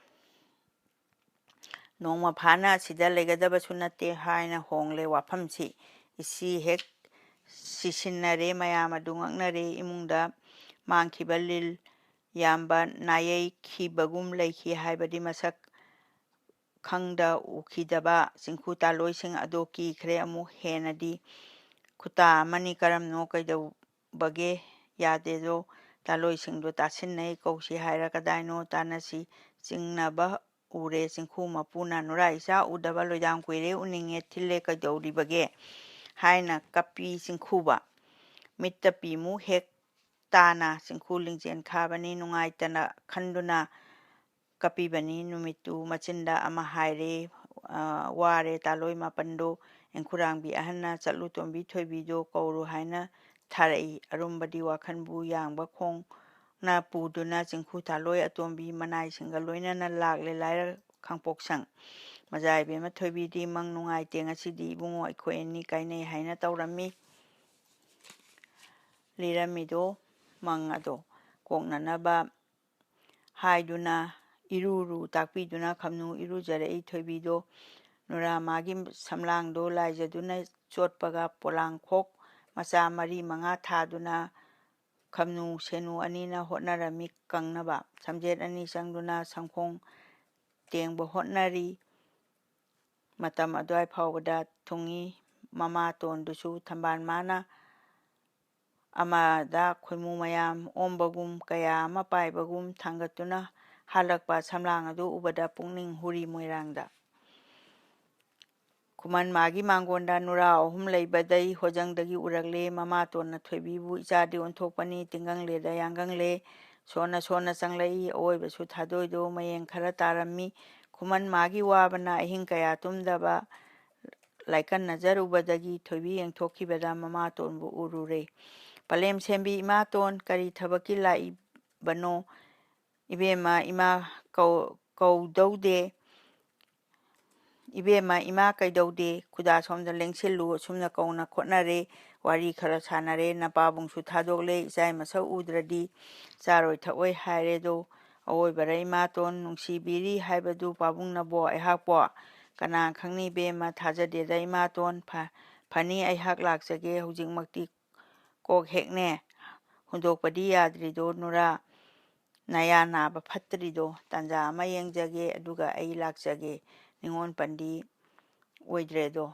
ꯅꯣꯡꯃ ꯐꯥꯅ ꯑꯁꯤꯗ ꯂꯩꯒꯗꯕꯁꯨ ꯅꯠꯇꯦ" ꯍꯥꯏꯅ ꯍꯣꯡꯂꯦ ꯋꯥꯐꯝꯁꯤ꯫ ꯏꯁꯤ ꯍꯦꯛ ꯁꯤꯁꯤꯟꯅꯔꯦ, ꯃꯌꯥꯝ ꯑꯗꯨ ꯉꯛꯅꯔꯦ꯫ ꯏꯃꯨꯡꯗ ꯃꯥꯡꯈꯤꯕ ꯂꯤꯜ ꯌꯥꯝꯕ ꯅꯥꯌꯩꯈꯤꯕꯒꯨꯝ ꯂꯩꯈꯤ ꯍꯥꯏꯕꯗꯤ ꯃꯁꯛ ꯈꯪꯗ ꯎꯈꯤꯗꯕ ꯆꯤꯡꯈꯨ ꯇꯥꯂꯣꯏꯁꯤꯡ ꯑꯗꯣ ꯀꯤꯈ꯭ꯔꯦ ꯑꯃꯨꯛ ꯍꯦꯟꯅꯗꯤ꯫ "ꯈꯨꯇꯥ ꯑꯃꯅꯤ, ꯀꯔꯝꯅꯣ, ꯀꯩꯗꯧꯕꯒꯦ ꯌꯥꯗꯦꯗꯣ?" ꯇꯥꯂꯣꯏꯁꯤꯡꯗꯣ ꯇꯥꯁꯤꯟꯅꯩ꯫ "ꯀꯧꯁꯤ ꯍꯥꯏꯔ ꯀꯗꯥꯏꯅꯣ ꯇꯥꯟꯅꯁꯤ, ꯆꯤꯡꯅꯕ ꯎꯔꯦ ꯆꯤꯡꯈꯨ ꯃꯄꯨꯅ꯫ ꯅꯨꯔꯥ ꯏꯆꯥ ꯎꯗꯕ ꯂꯣꯏꯗꯥꯡ ꯀꯨꯏꯔꯦ, ꯎꯅꯤꯡꯉꯦ, ꯊꯤꯜꯂꯦ, ꯀꯩꯗꯧꯔꯤꯕꯒꯦ?" ꯍꯥꯏꯅ ꯀꯞꯄꯤ ꯆꯤꯡꯈꯨꯕ꯫ ꯃꯤꯠꯇ ꯄꯤꯃꯨꯛ ꯍꯦꯛ ꯇꯥꯅ ꯆꯤꯡꯈꯨ ꯂꯤꯡꯖꯦꯜ ꯈꯥꯕꯅꯤ꯫ ꯅꯨꯡꯉꯥꯏꯇꯅ ꯈꯟꯗꯨꯅ ꯀꯞꯄꯤꯕꯅꯤ꯫ ꯅꯨꯃꯤꯠꯇꯨ ꯃꯆꯤꯟꯗ ꯑꯃ ꯍꯥꯏꯔꯦ, ꯑ, ꯋꯥꯔꯦ ꯇꯥꯂꯣꯏ ꯃꯥꯄꯟꯗꯣ꯫ ꯑꯦꯡꯈꯨꯔꯥꯡꯕꯤ ꯑꯍꯟꯅ, "ꯆꯠꯂꯨ ꯇꯣꯝꯕꯤ ꯊꯣꯏꯕꯤꯗꯣ ꯀꯧꯔꯨ" ꯍꯥꯏꯅ ꯊꯥꯔꯛꯏ꯫ ꯑꯔꯨꯝꯕꯗꯤ ꯋꯥꯈꯟꯕꯨ ꯌꯥꯡꯕ ꯈꯣꯡꯅ ꯄꯨꯗꯨꯅ ꯆꯤꯡꯈꯨ ꯇꯥꯂꯣꯏ ꯑꯇꯣꯝꯕꯤ ꯃꯅꯥꯏꯁꯤꯡꯒ ꯂꯣꯏꯅꯅ ꯂꯥꯛꯂꯦ ꯂꯥꯏꯔ ꯈꯥꯡꯄꯣꯛꯁꯪ꯫ ꯃꯖꯥ ꯏꯕꯦꯝꯃ ꯊꯣꯏꯕꯤꯗꯤ, "ꯃꯪ ꯅꯨꯡꯉꯥꯏꯇꯦ ꯉꯁꯤꯗꯤ ꯏꯕꯨꯡꯉꯣ, ꯑꯩꯈꯣꯏ ꯑꯅꯤ ꯀꯥꯏꯅꯩ" ꯍꯥꯏꯅ ꯇꯧꯔꯝꯃꯤ꯫ ꯂꯤꯔꯝꯃꯤꯗꯣ ꯃꯪ ꯑꯗꯣ ꯀꯣꯛꯅꯅꯕ ꯍꯥꯏꯗꯨꯅ ꯏꯔꯨꯔꯨ ꯇꯥꯛꯄꯤꯗꯨꯅ ꯈꯝꯅꯨ ꯏꯔꯨꯖꯔꯛꯏ꯫ ꯊꯣꯏꯕꯤꯗꯣ ꯅꯨꯔꯥ ꯃꯥꯒꯤ ꯁꯝꯂꯥꯡꯗꯣ ꯂꯥꯏꯖꯗꯨꯅ ꯆꯣꯠꯄꯒ ꯄꯣꯂꯥꯡꯈꯣꯛ ꯃꯆꯥ ꯃꯔꯤ ꯃꯉꯥ ꯊꯥꯗꯨꯅ ꯈꯝꯅꯨ ꯁꯦꯅꯨ ꯑꯅꯤꯅ ꯍꯣꯠꯅꯔꯝꯃꯤ ꯀꯪꯅꯕ꯫ ꯁꯝꯖꯦꯠ ꯑꯅꯤ ꯆꯪꯗꯨꯅ ꯁꯝꯈꯣꯡ ꯇꯦꯡꯕ ꯍꯣꯠꯅꯔꯤ꯫ ꯃꯇꯝ ꯑꯗꯨꯋꯥꯏ ꯐꯥꯎꯕꯗ ꯊꯨꯡꯉꯤ꯫ ꯃꯃꯥꯇꯣꯟꯗꯨꯁꯨ ꯊꯝꯕꯥꯜ ꯃꯥꯅ ꯑꯃꯗ ꯈꯣꯏꯃꯨ ꯃꯌꯥꯝ ꯑꯣꯝꯕꯒꯨꯝ, ꯀꯌꯥ ꯑꯃ ꯄꯥꯏꯕꯒꯨꯝ ꯊꯥꯡꯒꯠꯇꯨꯅ ꯍꯜꯂꯛꯄ ꯁꯝꯂꯥꯡ ꯑꯗꯨ ꯎꯕꯗ ꯄꯨꯛꯅꯤꯡ ꯍꯨꯔꯤ ꯃꯣꯏꯔꯥꯡꯗ꯫ ꯈꯨꯃꯟ ꯃꯥꯒꯤ ꯃꯥꯡꯒꯣꯟꯗ ꯅꯨꯔꯥ ꯑꯍꯨꯝ ꯂꯩꯕꯗꯩ ꯍꯣꯖꯪꯗꯒꯤ ꯎꯔꯛꯂꯦ꯫ ꯃꯃꯥꯇꯣꯟꯅ ꯊꯣꯏꯕꯤꯕꯨ, "ꯏꯆꯥꯗꯤ ꯑꯣꯟꯊꯣꯛꯄꯅꯤ, ꯇꯤꯡꯒꯪꯂꯦꯗ ꯌꯥꯡꯒꯪꯂꯦ, ꯁꯣꯟꯅ ꯁꯣꯟꯅ ꯆꯪꯂꯛꯏ, ꯑꯋꯣꯏꯕꯁꯨ ꯊꯥꯗꯣꯏꯗꯣ ꯃꯌꯦꯡ ꯈꯔ ꯇꯥꯔꯝꯃꯤ"꯫ ꯈꯨꯃꯟ ꯃꯥꯒꯤ ꯋꯥꯕꯅ ꯑꯍꯤꯡ ꯀꯌꯥ ꯇꯨꯝꯗꯕ ꯂꯥꯏꯀꯟꯅꯖꯔꯨꯕꯗꯒꯤ ꯊꯣꯏꯕꯤ ꯌꯦꯡꯊꯣꯛꯈꯤꯕꯗ ꯃꯃꯥꯇꯣꯟꯕꯨ ꯎꯔꯨꯔꯦ꯫ "ꯄꯂꯦꯝ ꯁꯦꯝꯕꯤ ꯏꯃꯥꯇꯣꯟ, ꯀꯔꯤ ꯊꯕꯛꯀꯤ ꯂꯥꯛꯏꯕꯅꯣ? ꯏꯕꯦꯝꯃ, ꯏꯃꯥ ꯀꯧ-, ꯀꯧꯗꯧꯗꯦ꯫ ꯏꯕꯦꯝꯃ, ꯏꯃꯥ ꯀꯩꯗꯧꯗꯦ? ꯈꯨꯗꯥ ꯁꯣꯝꯗ ꯂꯦꯡꯁꯤꯜꯂꯨ, ꯑꯁꯨꯝꯅ ꯀꯧꯅ ꯈꯣꯠꯅꯔꯦ, ꯋꯥꯔꯤ ꯈꯔ ꯁꯥꯟꯅꯔꯦ, ꯅꯄꯥꯕꯨꯡꯁꯨ ꯊꯥꯗꯣꯛꯂꯦ, ꯏꯆꯥꯏ ꯃꯁꯛ ꯎꯗ꯭ꯔꯗꯤ ꯆꯥꯔꯣꯏ ꯊꯛꯑꯣꯏ ꯍꯥꯏꯔꯦꯗꯣ꯫ ꯑꯋꯣꯏꯕꯔ ꯏꯃꯥꯇꯣꯟ, ꯅꯨꯡꯁꯤꯕꯤꯔꯤ ꯍꯥꯏꯕꯗꯨ ꯄꯥꯕꯨꯡꯅꯕꯣ ꯑꯩꯍꯥꯛꯄꯣ? ꯀꯅꯥ ꯈꯪꯅꯤ ꯏꯕꯦꯝꯃ, ꯊꯥꯖꯗꯦꯗ ꯏꯃꯥꯇꯣꯟ꯫ ꯐ-, ꯐꯅꯤ, ꯑꯩꯍꯥꯛ ꯂꯥꯛꯆꯒꯦ, ꯍꯧꯖꯤꯛꯃꯛꯇꯤ ꯀꯣꯛ ꯍꯦꯛꯅꯦ ꯍꯨꯟꯗꯣꯛꯄꯗꯤ ꯌꯥꯗ꯭ꯔꯤꯗꯣ ꯅꯨꯔꯥ꯫ ꯅꯌꯥ ꯅꯥꯕ ꯐꯠꯇ꯭ꯔꯤꯗꯣ, ꯇꯥꯟꯖꯥ ꯑꯃ ꯌꯦꯡꯖꯒꯦ, ꯑꯗꯨꯒ ꯑꯩ ꯂꯥꯛꯆꯒꯦ꯫ ꯅꯤꯉꯣꯜ ꯄꯟꯗꯤ ꯑꯣꯏꯗ꯭ꯔꯦꯗꯣ,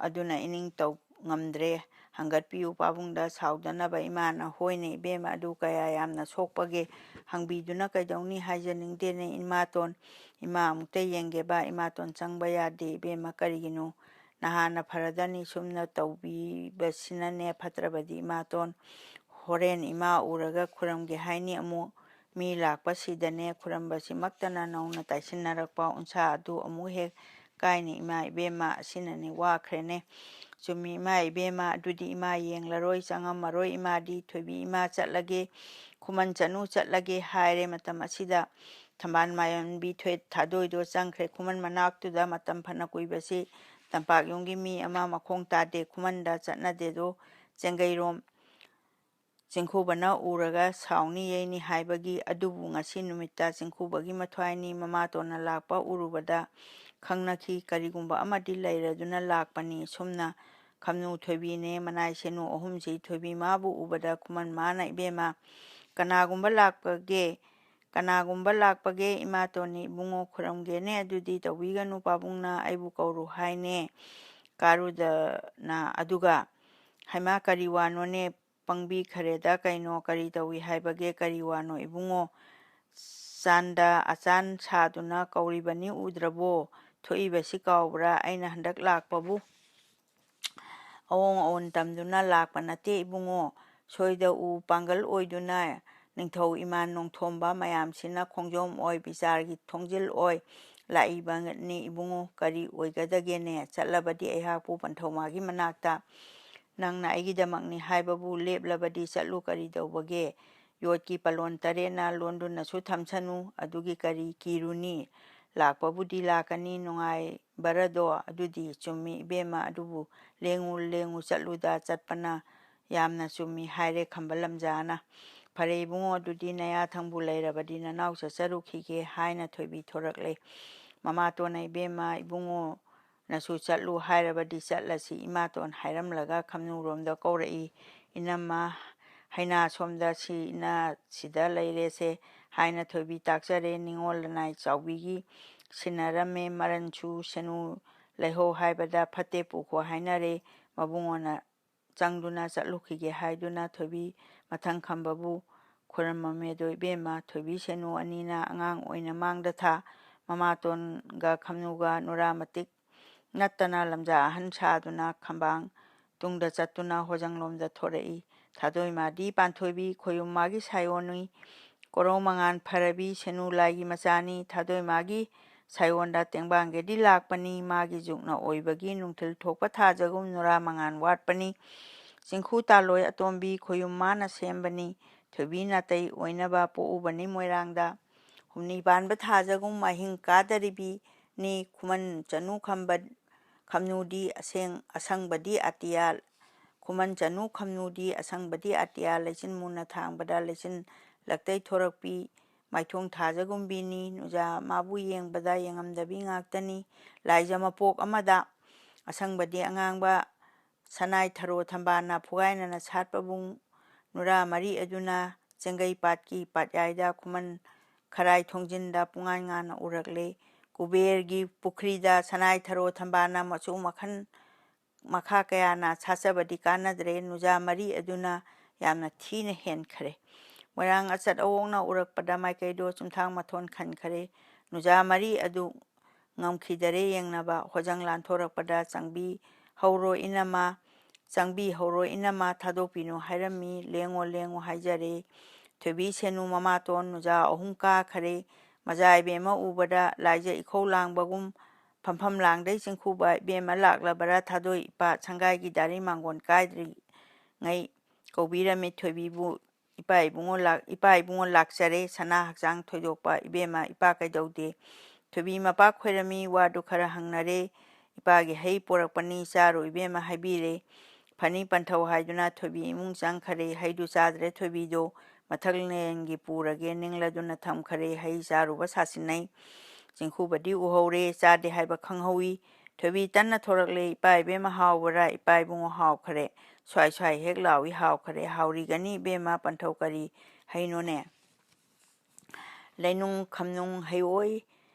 ꯑꯗꯨꯅ ꯏꯅꯤꯡ ꯇꯧ ꯉꯝꯗ꯭ꯔꯦ꯫ ꯍꯪꯒꯠꯄꯤꯌꯨ ꯄꯥꯕꯨꯡꯗ ꯁꯥꯎꯗꯅꯕ ꯏꯃꯥꯅ꯫ ꯍꯣꯏꯅꯦ ꯏꯕꯦꯝꯃ, ꯑꯗꯨ ꯀꯌꯥ ꯌꯥꯝꯅ ꯁꯣꯛꯄꯒꯦ? ꯍꯪꯕꯤꯗꯨꯅ ꯀꯩꯗꯧꯅꯤ? ꯍꯥꯏꯖꯅꯤꯡꯗꯦꯅꯦ ꯏꯃꯥꯇꯣꯟ꯫ ꯏꯃꯥ ꯑꯃꯨꯛꯇ ꯌꯦꯡꯒꯦꯕ꯫ ꯏꯃꯥꯇꯣꯟ ꯆꯪꯕ ꯌꯥꯗꯦ ꯏꯕꯦꯝꯃ, ꯀꯔꯤꯒꯤꯅꯣ? ꯅꯍꯥꯟꯅ ꯐꯔꯗꯅꯤ, ꯁꯨꯝꯅ ꯇꯧꯕꯤꯕꯁꯤꯅꯅꯦ ꯐꯠꯇ꯭ꯔꯕꯗꯤ ꯏꯃꯥꯇꯣꯟ꯫ ꯍꯣꯔꯦꯟ ꯏꯃꯥ ꯎꯔꯒ ꯈꯨꯔꯝꯒꯦ ꯍꯥꯏꯅꯤ ꯑꯃꯨꯛ꯫ ꯃꯤ ꯂꯥꯛꯄꯁꯤꯗꯅꯦ ꯈꯨꯔꯝꯕꯁꯤꯃꯛꯇꯅ ꯅꯧꯅ ꯇꯥꯏꯁꯤꯟꯅꯔꯛꯄ ꯎꯟꯁꯥ ꯑꯗꯨ ꯑꯃꯨꯛ ꯍꯦꯛ ꯀꯥꯏꯅꯤ꯫ ꯏꯃꯥ ꯏꯕꯦꯝꯃ, ꯑꯁꯤꯅꯅꯤ ꯋꯥꯈ꯭ꯔꯦꯅꯦ꯫ ꯆꯨꯝꯃꯤ ꯏꯃꯥ ꯏꯕꯦꯝꯃ, ꯑꯗꯨꯗꯤ ꯏꯃꯥ ꯌꯦꯡꯂꯔꯣꯏ, ꯆꯪꯉꯝꯃꯔꯣꯏ ꯏꯃꯥꯗꯤ꯫ ꯊꯣꯏꯕꯤ, ꯏꯃꯥ ꯆꯠꯂꯒꯦ, ꯈꯨꯃꯟ ꯆꯅꯨ ꯆꯠꯂꯒꯦ ꯍꯥꯏꯔꯦ꯫ ꯃꯇꯝ ꯑꯁꯤꯗ ꯊꯝꯕꯥꯜ ꯃꯥꯌꯣꯟꯕꯤ ꯊꯣꯏ-, ꯊꯥꯗꯣꯏꯗꯣ ꯆꯪꯈ꯭ꯔꯦ ꯈꯨꯃꯟ ꯃꯅꯥꯛꯇꯨꯗ꯫ ꯃꯇꯝ ꯐꯅ ꯀꯨꯏꯕꯁꯤ ꯇꯝꯄꯥꯛ ꯌꯨꯝꯒꯤ ꯃꯤ ꯑꯃ ꯃꯈꯣꯡ ꯇꯥꯗꯦ꯫ ꯈꯨꯃꯟꯗ ꯆꯠꯅꯗꯦꯗꯣ꯫ ꯆꯦꯡꯒꯩꯔꯣꯝ ꯆꯤꯡꯈꯨꯕꯅ ꯎꯔꯒ ꯁꯥꯎꯅꯤ ꯌꯩꯅꯤ ꯍꯥꯏꯕꯒꯤ꯫ ꯑꯗꯨꯕꯨ ꯉꯁꯤ ꯅꯨꯃꯤꯠꯇ ꯆꯤꯡꯈꯨꯕꯒꯤ ꯃꯊ꯭ꯋꯥꯏꯅꯤ꯫ ꯃꯃꯥꯇꯣꯟꯅ ꯂꯥꯛꯄ ꯎꯔꯨꯕꯗ ꯈꯪꯅꯈꯤ꯫ ꯀꯔꯤꯒꯨꯝꯕ ꯑꯃꯗꯤ ꯂꯩꯔꯗꯨꯅ ꯂꯥꯛꯄꯅꯤ꯫ ꯁꯨꯝꯅ ꯈꯝꯅꯨ ꯊꯣꯏꯕꯤꯅꯦ ꯃꯅꯥꯏ ꯁꯦꯅꯨ ꯑꯍꯨꯝꯁꯤ ꯊꯣꯏꯕꯤ ꯃꯥꯕꯨ ꯎꯕꯗ ꯈꯨꯃꯟ ꯃꯥꯅ, "ꯏꯕꯦꯝꯃ, ꯀꯅꯥꯒꯨꯝꯕ ꯂꯥꯛꯄꯒꯦ? ꯀꯅꯥꯒꯨꯝꯕ ꯂꯥꯛꯄꯒꯦ? ꯏꯃꯥꯇꯣꯟꯅꯤ ꯏꯕꯨꯡꯉꯣ ꯈꯨꯔꯝꯒꯦꯅꯦ꯫ ꯑꯗꯨꯗꯤ ꯇꯧꯕꯤꯒꯅꯨ, ꯄꯥꯕꯨꯡꯅ ꯑꯩꯕꯨ ꯀꯧꯔꯨ ꯍꯥꯏꯅꯦ ꯀꯥꯔꯨꯗꯅ꯫ ꯑꯗꯨꯒ ꯍꯩꯃꯥ, ꯀꯔꯤ ꯋꯥꯅꯣꯅꯦ? ꯄꯪꯕꯤ ꯈꯔꯦꯗ ꯀꯩꯅꯣ? ꯀꯔꯤ ꯇꯧꯏ ꯍꯥꯏꯕꯒꯦ? ꯀꯔꯤ ꯋꯥꯅꯣ ꯏꯕꯨꯡꯉꯣ? ꯆꯥꯟꯗ ꯑꯆꯥꯟ ꯁꯥꯗꯨꯅ ꯀꯧꯔꯤꯕꯅꯤ ꯎꯗ꯭ꯔꯕꯣ? ꯊꯣꯛꯏꯕꯁꯤ ꯀꯥꯎꯕ꯭ꯔꯥ? ꯑꯩꯅ ꯍꯟꯗꯛ ꯂꯥꯛꯄꯕꯨ ꯑꯑꯣꯡ ꯑꯑꯣꯟ ꯇꯝꯗꯨꯅ ꯂꯥꯛꯄ ꯅꯠꯇꯦ ꯏꯕꯨꯡꯉꯣ꯫ ꯁꯣꯏꯗ ꯎ ꯄꯥꯡꯒꯜ ꯑꯣꯏꯗꯨꯅ ꯅꯤꯡꯊꯧ ꯏꯃꯥ ꯅꯣꯡꯊꯣꯝꯕ ꯃꯌꯥꯝꯁꯤꯅ ꯈꯣꯡꯖꯣꯝ ꯑꯣꯏ, ꯕꯤꯆꯥꯔꯒꯤ ꯊꯣꯡꯖꯤꯜ ꯑꯣꯏ ꯂꯥꯛꯏꯕꯅꯤ ꯏꯕꯨꯡꯉꯣ꯫ ꯀꯔꯤ ꯑꯣꯏꯒꯗꯒꯦꯅꯦ? ꯆꯠꯂꯕꯗꯤ ꯑꯩꯍꯥꯛꯄꯨ ꯄꯟꯊꯧ ꯃꯥꯒꯤ ꯃꯅꯥꯛꯇ ꯅꯪꯅ ꯑꯩꯒꯤꯗꯃꯛꯅꯤ ꯍꯥꯏꯕꯕꯨ ꯂꯦꯞꯂꯕꯗꯤ ꯆꯠꯂꯨ, ꯀꯔꯤ ꯇꯧꯕꯒꯦ? ꯌꯣꯠꯀꯤ ꯄꯂꯣꯟ ꯇꯔꯦꯠꯅ ꯂꯣꯟꯗꯨꯅꯁꯨ ꯊꯝꯁꯅꯨ, ꯑꯗꯨꯒꯤ ꯀꯔꯤ ꯀꯤꯔꯨꯅꯤ? ꯂꯥꯛꯄꯕꯨꯗꯤ ꯂꯥꯛꯀꯅꯤ, ꯅꯨꯡꯉꯥꯏꯕꯔꯗꯣ? ꯑꯗꯨꯗꯤ ꯆꯨꯝꯃꯤ ꯏꯕꯦꯝꯃ, ꯑꯗꯨꯕꯨ ꯂꯦꯡꯉꯨ ꯂꯦꯡꯉꯨ ꯆꯠꯂꯨꯗ, ꯆꯠꯄꯅ ꯌꯥꯝꯅ ꯆꯨꯝꯃꯤ ꯍꯥꯏꯔꯦ ꯈꯝꯕ ꯂꯝꯖꯥꯅ꯫ ꯐꯔꯦ ꯏꯕꯨꯡꯉꯣ, ꯑꯗꯨꯗꯤ ꯅꯌꯥꯊꯪꯕꯨ ꯂꯩꯔꯕꯗꯤ ꯅꯅꯥꯎ ꯆꯠꯆꯔꯨꯈꯤꯒꯦ ꯍꯥꯏꯅ ꯊꯣꯏꯕꯤ ꯊꯣꯔꯛꯂꯦ꯫ ꯃꯃꯥꯇꯣꯟꯅ, ꯏꯕꯦꯝꯃ, ꯏꯕꯨꯡꯉꯣ ꯅꯁꯨ ꯆꯠꯂꯨ ꯍꯥꯏꯔꯕꯗꯤ ꯆꯠꯂꯁꯤ ꯏꯃꯥꯇꯣꯟ ꯍꯥꯏꯔꯝꯂꯒ ꯈꯝꯅꯨꯔꯣꯝꯗ ꯀꯧꯔꯛꯏ꯫ ꯏꯅꯝꯃ, ꯍꯩꯅꯥ ꯁꯣꯝꯗ ꯁꯤ ꯏꯅꯥ ꯁꯤꯗ ꯂꯩꯔꯦꯁꯦ ꯍꯥꯏꯅ ꯊꯣꯏꯕꯤ ꯇꯥꯛꯆꯔꯦ꯫ ꯅꯤꯉꯣꯜ ꯂꯅꯥꯏ ꯆꯥꯎꯕꯤꯒꯤ ꯁꯤꯟꯅꯔꯝꯃꯦ꯫ ꯃꯔꯟꯁꯨ ꯁꯦꯅꯨ ꯂꯩꯍꯧ ꯍꯥꯏꯕꯗ ꯐꯠꯇꯦ ꯄꯨꯈꯣ ꯍꯥꯏꯅꯔꯦ꯫ ꯃꯕꯨꯡꯉꯣꯅ ꯆꯪꯗꯨꯅ ꯆꯠꯂꯨꯈꯤꯒꯦ ꯍꯥꯏꯗꯨꯅ ꯊꯣꯏꯕꯤ ꯃꯊꯪ ꯈꯝꯕꯕꯨ ꯈꯨꯔꯝꯃꯝꯃꯦꯗꯣ ꯏꯕꯦꯝꯃ꯫ ꯊꯣꯏꯕꯤ ꯁꯦꯅꯨ ꯑꯅꯤꯅ ꯑꯉꯥꯡ ꯑꯣꯏꯅ ꯃꯥꯡꯗ ꯊꯥ꯫ ꯃꯃꯥꯇꯣꯟꯒ ꯈꯝꯅꯨꯒ ꯅꯨꯔꯥ ꯃꯇꯤꯛ ꯅꯠꯇꯅ ꯂꯝꯖꯥ ꯑꯍꯟ ꯁꯥꯗꯨꯅ ꯈꯝꯕꯥꯡ ꯇꯨꯡꯗ ꯆꯠꯇꯨꯅ ꯍꯣꯖꯪꯂꯣꯝꯗ ꯊꯣꯔꯛꯏ꯫ ꯊꯥꯗꯣꯏꯃꯥꯗꯤ ꯄꯥꯟꯊꯣꯏꯕꯤ ꯈꯣꯌꯨꯝ ꯃꯥꯒꯤ ꯁꯥꯌꯣꯟꯅꯤ꯫ ꯀꯣꯔꯧ ꯃꯉꯥꯟ ꯐꯔꯕꯤ ꯁꯦꯅꯨ ꯂꯥꯏꯒꯤ ꯃꯆꯥꯅꯤ꯫ ꯊꯥꯗꯣꯏꯃꯥꯒꯤ ꯁꯥꯌꯣꯟꯗ ꯇꯦꯡꯕꯥꯡꯒꯦꯗꯤ ꯂꯥꯛꯄꯅꯤ꯫ ꯃꯥꯒꯤ ꯖꯨꯛꯅ ꯑꯣꯏꯕꯒꯤ ꯅꯨꯡꯊꯤꯜ ꯊꯣꯛꯄ ꯊꯥꯖꯒꯨꯝ ꯅꯨꯔꯥ ꯃꯉꯥꯟ ꯋꯥꯠꯄꯅꯤ꯫ ꯆꯤꯡꯈꯨ ꯇꯥꯂꯣꯏ ꯑꯇꯣꯝꯕꯤ ꯈꯣꯌꯨꯝ ꯃꯥꯅ ꯁꯦꯝꯕꯅꯤ꯫ ꯊꯣꯏꯕꯤ ꯅꯥꯇꯩ ꯑꯣꯏꯅꯕ ꯄꯣꯛꯎꯕꯅꯤ ꯃꯣꯏꯔꯥꯡꯗ꯫ ꯍꯨꯝꯅꯤ ꯄꯥꯟꯕ ꯊꯥꯖꯒꯨꯝ ꯑꯍꯤꯡ ꯀꯥꯗꯔꯤꯕꯤꯅꯤ꯫ ꯈꯨꯃꯟ ꯆꯅꯨ ꯈꯝꯕ-, ꯈꯝꯅꯨꯗꯤ ꯑꯁꯦꯡ-, ꯑꯁꯪꯕꯗꯤ ꯑꯇꯤꯌꯥ, ꯈꯨꯃꯟ ꯆꯅꯨ ꯈꯝꯅꯨꯗꯤ ꯑꯁꯪꯕꯗꯤ ꯑꯇꯤꯌꯥ, ꯂꯩꯆꯤꯟ ꯃꯨꯟꯅ ꯊꯥꯡꯕꯗ ꯂꯩꯆꯤꯟ ꯂꯛꯇꯩ ꯊꯣꯔꯛꯄꯤ, ꯃꯥꯏꯊꯣꯡ ꯊꯥꯖꯒꯨꯝꯕꯤꯅꯤ꯫ ꯅꯨꯖꯥ ꯃꯥꯕꯨ ꯌꯦꯡꯕꯗ ꯌꯦꯡꯉꯝꯗꯕꯤ ꯉꯥꯛꯇꯅꯤ꯫ ꯂꯥꯏꯖ ꯃꯄꯣꯛ ꯑꯃꯗ ꯑꯁꯪꯕꯗꯤ ꯑꯉꯥꯡꯕ ꯁꯅꯥꯏ ꯊꯔꯣ ꯊꯝꯕꯥꯜꯅ ꯐꯨꯒꯥꯏꯅꯅ ꯁꯥꯠꯄꯕꯨ ꯅꯨꯔꯥ ꯃꯔꯤ ꯑꯗꯨꯅ ꯆꯦꯡꯒꯩ ꯄꯥꯠꯀꯤ ꯄꯥꯠꯌꯥꯏꯗ ꯈꯨꯃꯟ ꯈꯔꯥꯏ ꯊꯣꯡꯖꯤꯟꯗ ꯄꯨꯡꯉꯥꯟ ꯉꯥꯟꯅ ꯎꯔꯛꯂꯦ꯫ ꯀꯨꯕꯦꯔꯒꯤ ꯄꯨꯈ꯭ꯔꯤꯗ ꯁꯅꯥꯏ ꯊꯔꯣ ꯊꯝꯕꯥꯜꯅ ꯃꯆꯨ ꯃꯈꯜ ꯃꯈꯥ ꯀꯌꯥꯅ ꯁꯥꯠꯆꯕꯗꯤ ꯀꯥꯟꯅꯗ꯭ꯔꯦ꯫ ꯅꯨꯖꯥ ꯃꯔꯤ ꯑꯗꯨꯅ ꯌꯥꯝꯅ ꯊꯤꯅ ꯍꯦꯟꯈ꯭ꯔꯦ꯫ ꯃꯣꯏꯔꯥꯡ ꯑꯆꯠ ꯑꯋꯣꯡꯅ ꯎꯔꯛꯄꯗ ꯃꯥꯏꯀꯩꯗꯣ ꯆꯨꯝꯊꯥꯡ ꯃꯊꯣꯟ ꯈꯟꯈꯔꯦ꯫ ꯅꯨꯖꯥ ꯃꯔꯤ ꯑꯗꯨ ꯉꯝꯈꯤꯗꯔꯦ ꯌꯦꯡꯅꯕ꯫ ꯍꯣꯖꯪ ꯂꯥꯟꯊꯣꯔꯛꯄꯗ ꯆꯪꯕꯤ ꯍꯧꯔꯣ ꯏꯅꯃ, ꯆꯪꯕꯤ ꯍꯧꯔꯣ ꯏꯅꯃ, ꯊꯥꯗꯣꯛꯄꯤꯅꯨ ꯍꯥꯏꯔꯝꯃꯤ꯫ ꯂꯦꯡꯉꯣ ꯂꯦꯡꯉꯣ ꯍꯥꯏꯖꯔꯦ꯫ ꯊꯣꯏꯕꯤ ꯁꯦꯅꯨ ꯃꯃꯥꯇꯣꯟ ꯅꯨꯖꯥ ꯑꯍꯨꯝ ꯀꯥꯈꯔꯦ꯫ ꯃꯖꯥ ꯏꯕꯦꯝꯃ ꯎꯕꯗ ꯂꯥꯏꯖ ꯏꯈꯧ ꯂꯥꯡꯕꯒꯨꯝ ꯐꯝꯐꯝ ꯂꯥꯡꯗꯩ ꯆꯤꯡꯈꯨꯕ ꯏꯕꯦꯝꯃ ꯂꯥꯛꯂꯕꯔꯥ ꯊꯥꯗꯣꯏ ꯏꯄꯥ ꯁꯪꯒꯥꯏꯒꯤ ꯗꯥꯔꯤ ꯃꯥꯡꯒꯣꯟ ꯀꯥꯏꯗ꯭ꯔꯤꯉꯩ ꯀꯧꯕꯤꯔꯝꯃꯤ ꯊꯣꯏꯕꯤꯕꯨ꯫ "ꯏꯄꯥ ꯏꯕꯨꯡꯉꯣ ꯂꯥꯛ-, ꯏꯄꯥ ꯏꯕꯨꯡꯉꯣ ꯂꯥꯛꯆꯔꯦ, ꯁꯅꯥ ꯍꯛꯆꯥꯡ ꯊꯣꯏꯗꯣꯛꯄ ꯏꯕꯦꯝꯃ, ꯏꯄꯥ ꯀꯩꯗꯧꯗꯦ?" ꯊꯣꯏꯕꯤ ꯃꯄꯥ ꯈꯣꯏꯔꯝꯃꯤ, ꯋꯥꯗꯨ ꯈꯔ ꯍꯪꯅꯔꯦ꯫ "ꯏꯄꯥꯒꯤ ꯍꯩ ꯄꯣꯔꯛꯄꯅꯤ, ꯆꯥꯔꯣ ꯏꯕꯦꯝꯃ" ꯍꯥꯏꯕꯤꯔꯦ꯫ "ꯐꯅꯤ ꯄꯟꯊꯧ" ꯍꯥꯏꯗꯨꯅ ꯊꯣꯏꯕꯤ ꯏꯃꯨꯡ ꯆꯪꯈꯔꯦ꯫ ꯍꯩꯗꯨ ꯆꯥꯗ꯭ꯔꯦ ꯊꯣꯏꯕꯤꯗꯣ, ꯃꯊꯛꯂꯦꯟꯒꯤ ꯄꯨꯔꯒꯦ ꯅꯤꯡꯂꯗꯨꯅ ꯊꯝꯈꯔꯦ꯫ ꯍꯩ ꯆꯥꯔꯨꯕ ꯁꯥꯁꯤꯟꯅꯩ꯫ ꯆꯤꯡꯈꯨꯕꯗꯤ ꯎꯍꯧꯔꯦ, ꯆꯥꯗꯦ ꯍꯥꯏꯕ ꯈꯪꯍꯧꯏ꯫ ꯊꯣꯏꯕꯤ ꯇꯟꯅ ꯊꯣꯔꯛꯂꯦ꯫ "ꯏꯄꯥ ꯏꯕꯦꯝꯃ ꯍꯥꯎꯕꯔꯥ?" "ꯏꯄꯥ ꯏꯕꯨꯡꯉꯣ ꯍꯥꯎꯈꯔꯦ꯫ ꯁ꯭ꯋꯥꯏ ꯁ꯭ꯋꯥꯏ ꯍꯦꯛ ꯂꯥꯎꯏ ꯍꯥꯎꯈꯔꯦ꯫" "ꯍꯥꯎꯔꯤꯒꯅꯤ ꯏꯕꯦꯝꯃ, ꯄꯟꯊꯧ ꯀꯔꯤ ꯍꯩꯅꯣꯅꯦ?" "ꯂꯩꯅꯨꯡ ꯈꯝꯅꯨꯡ ꯍꯩꯑꯣꯏ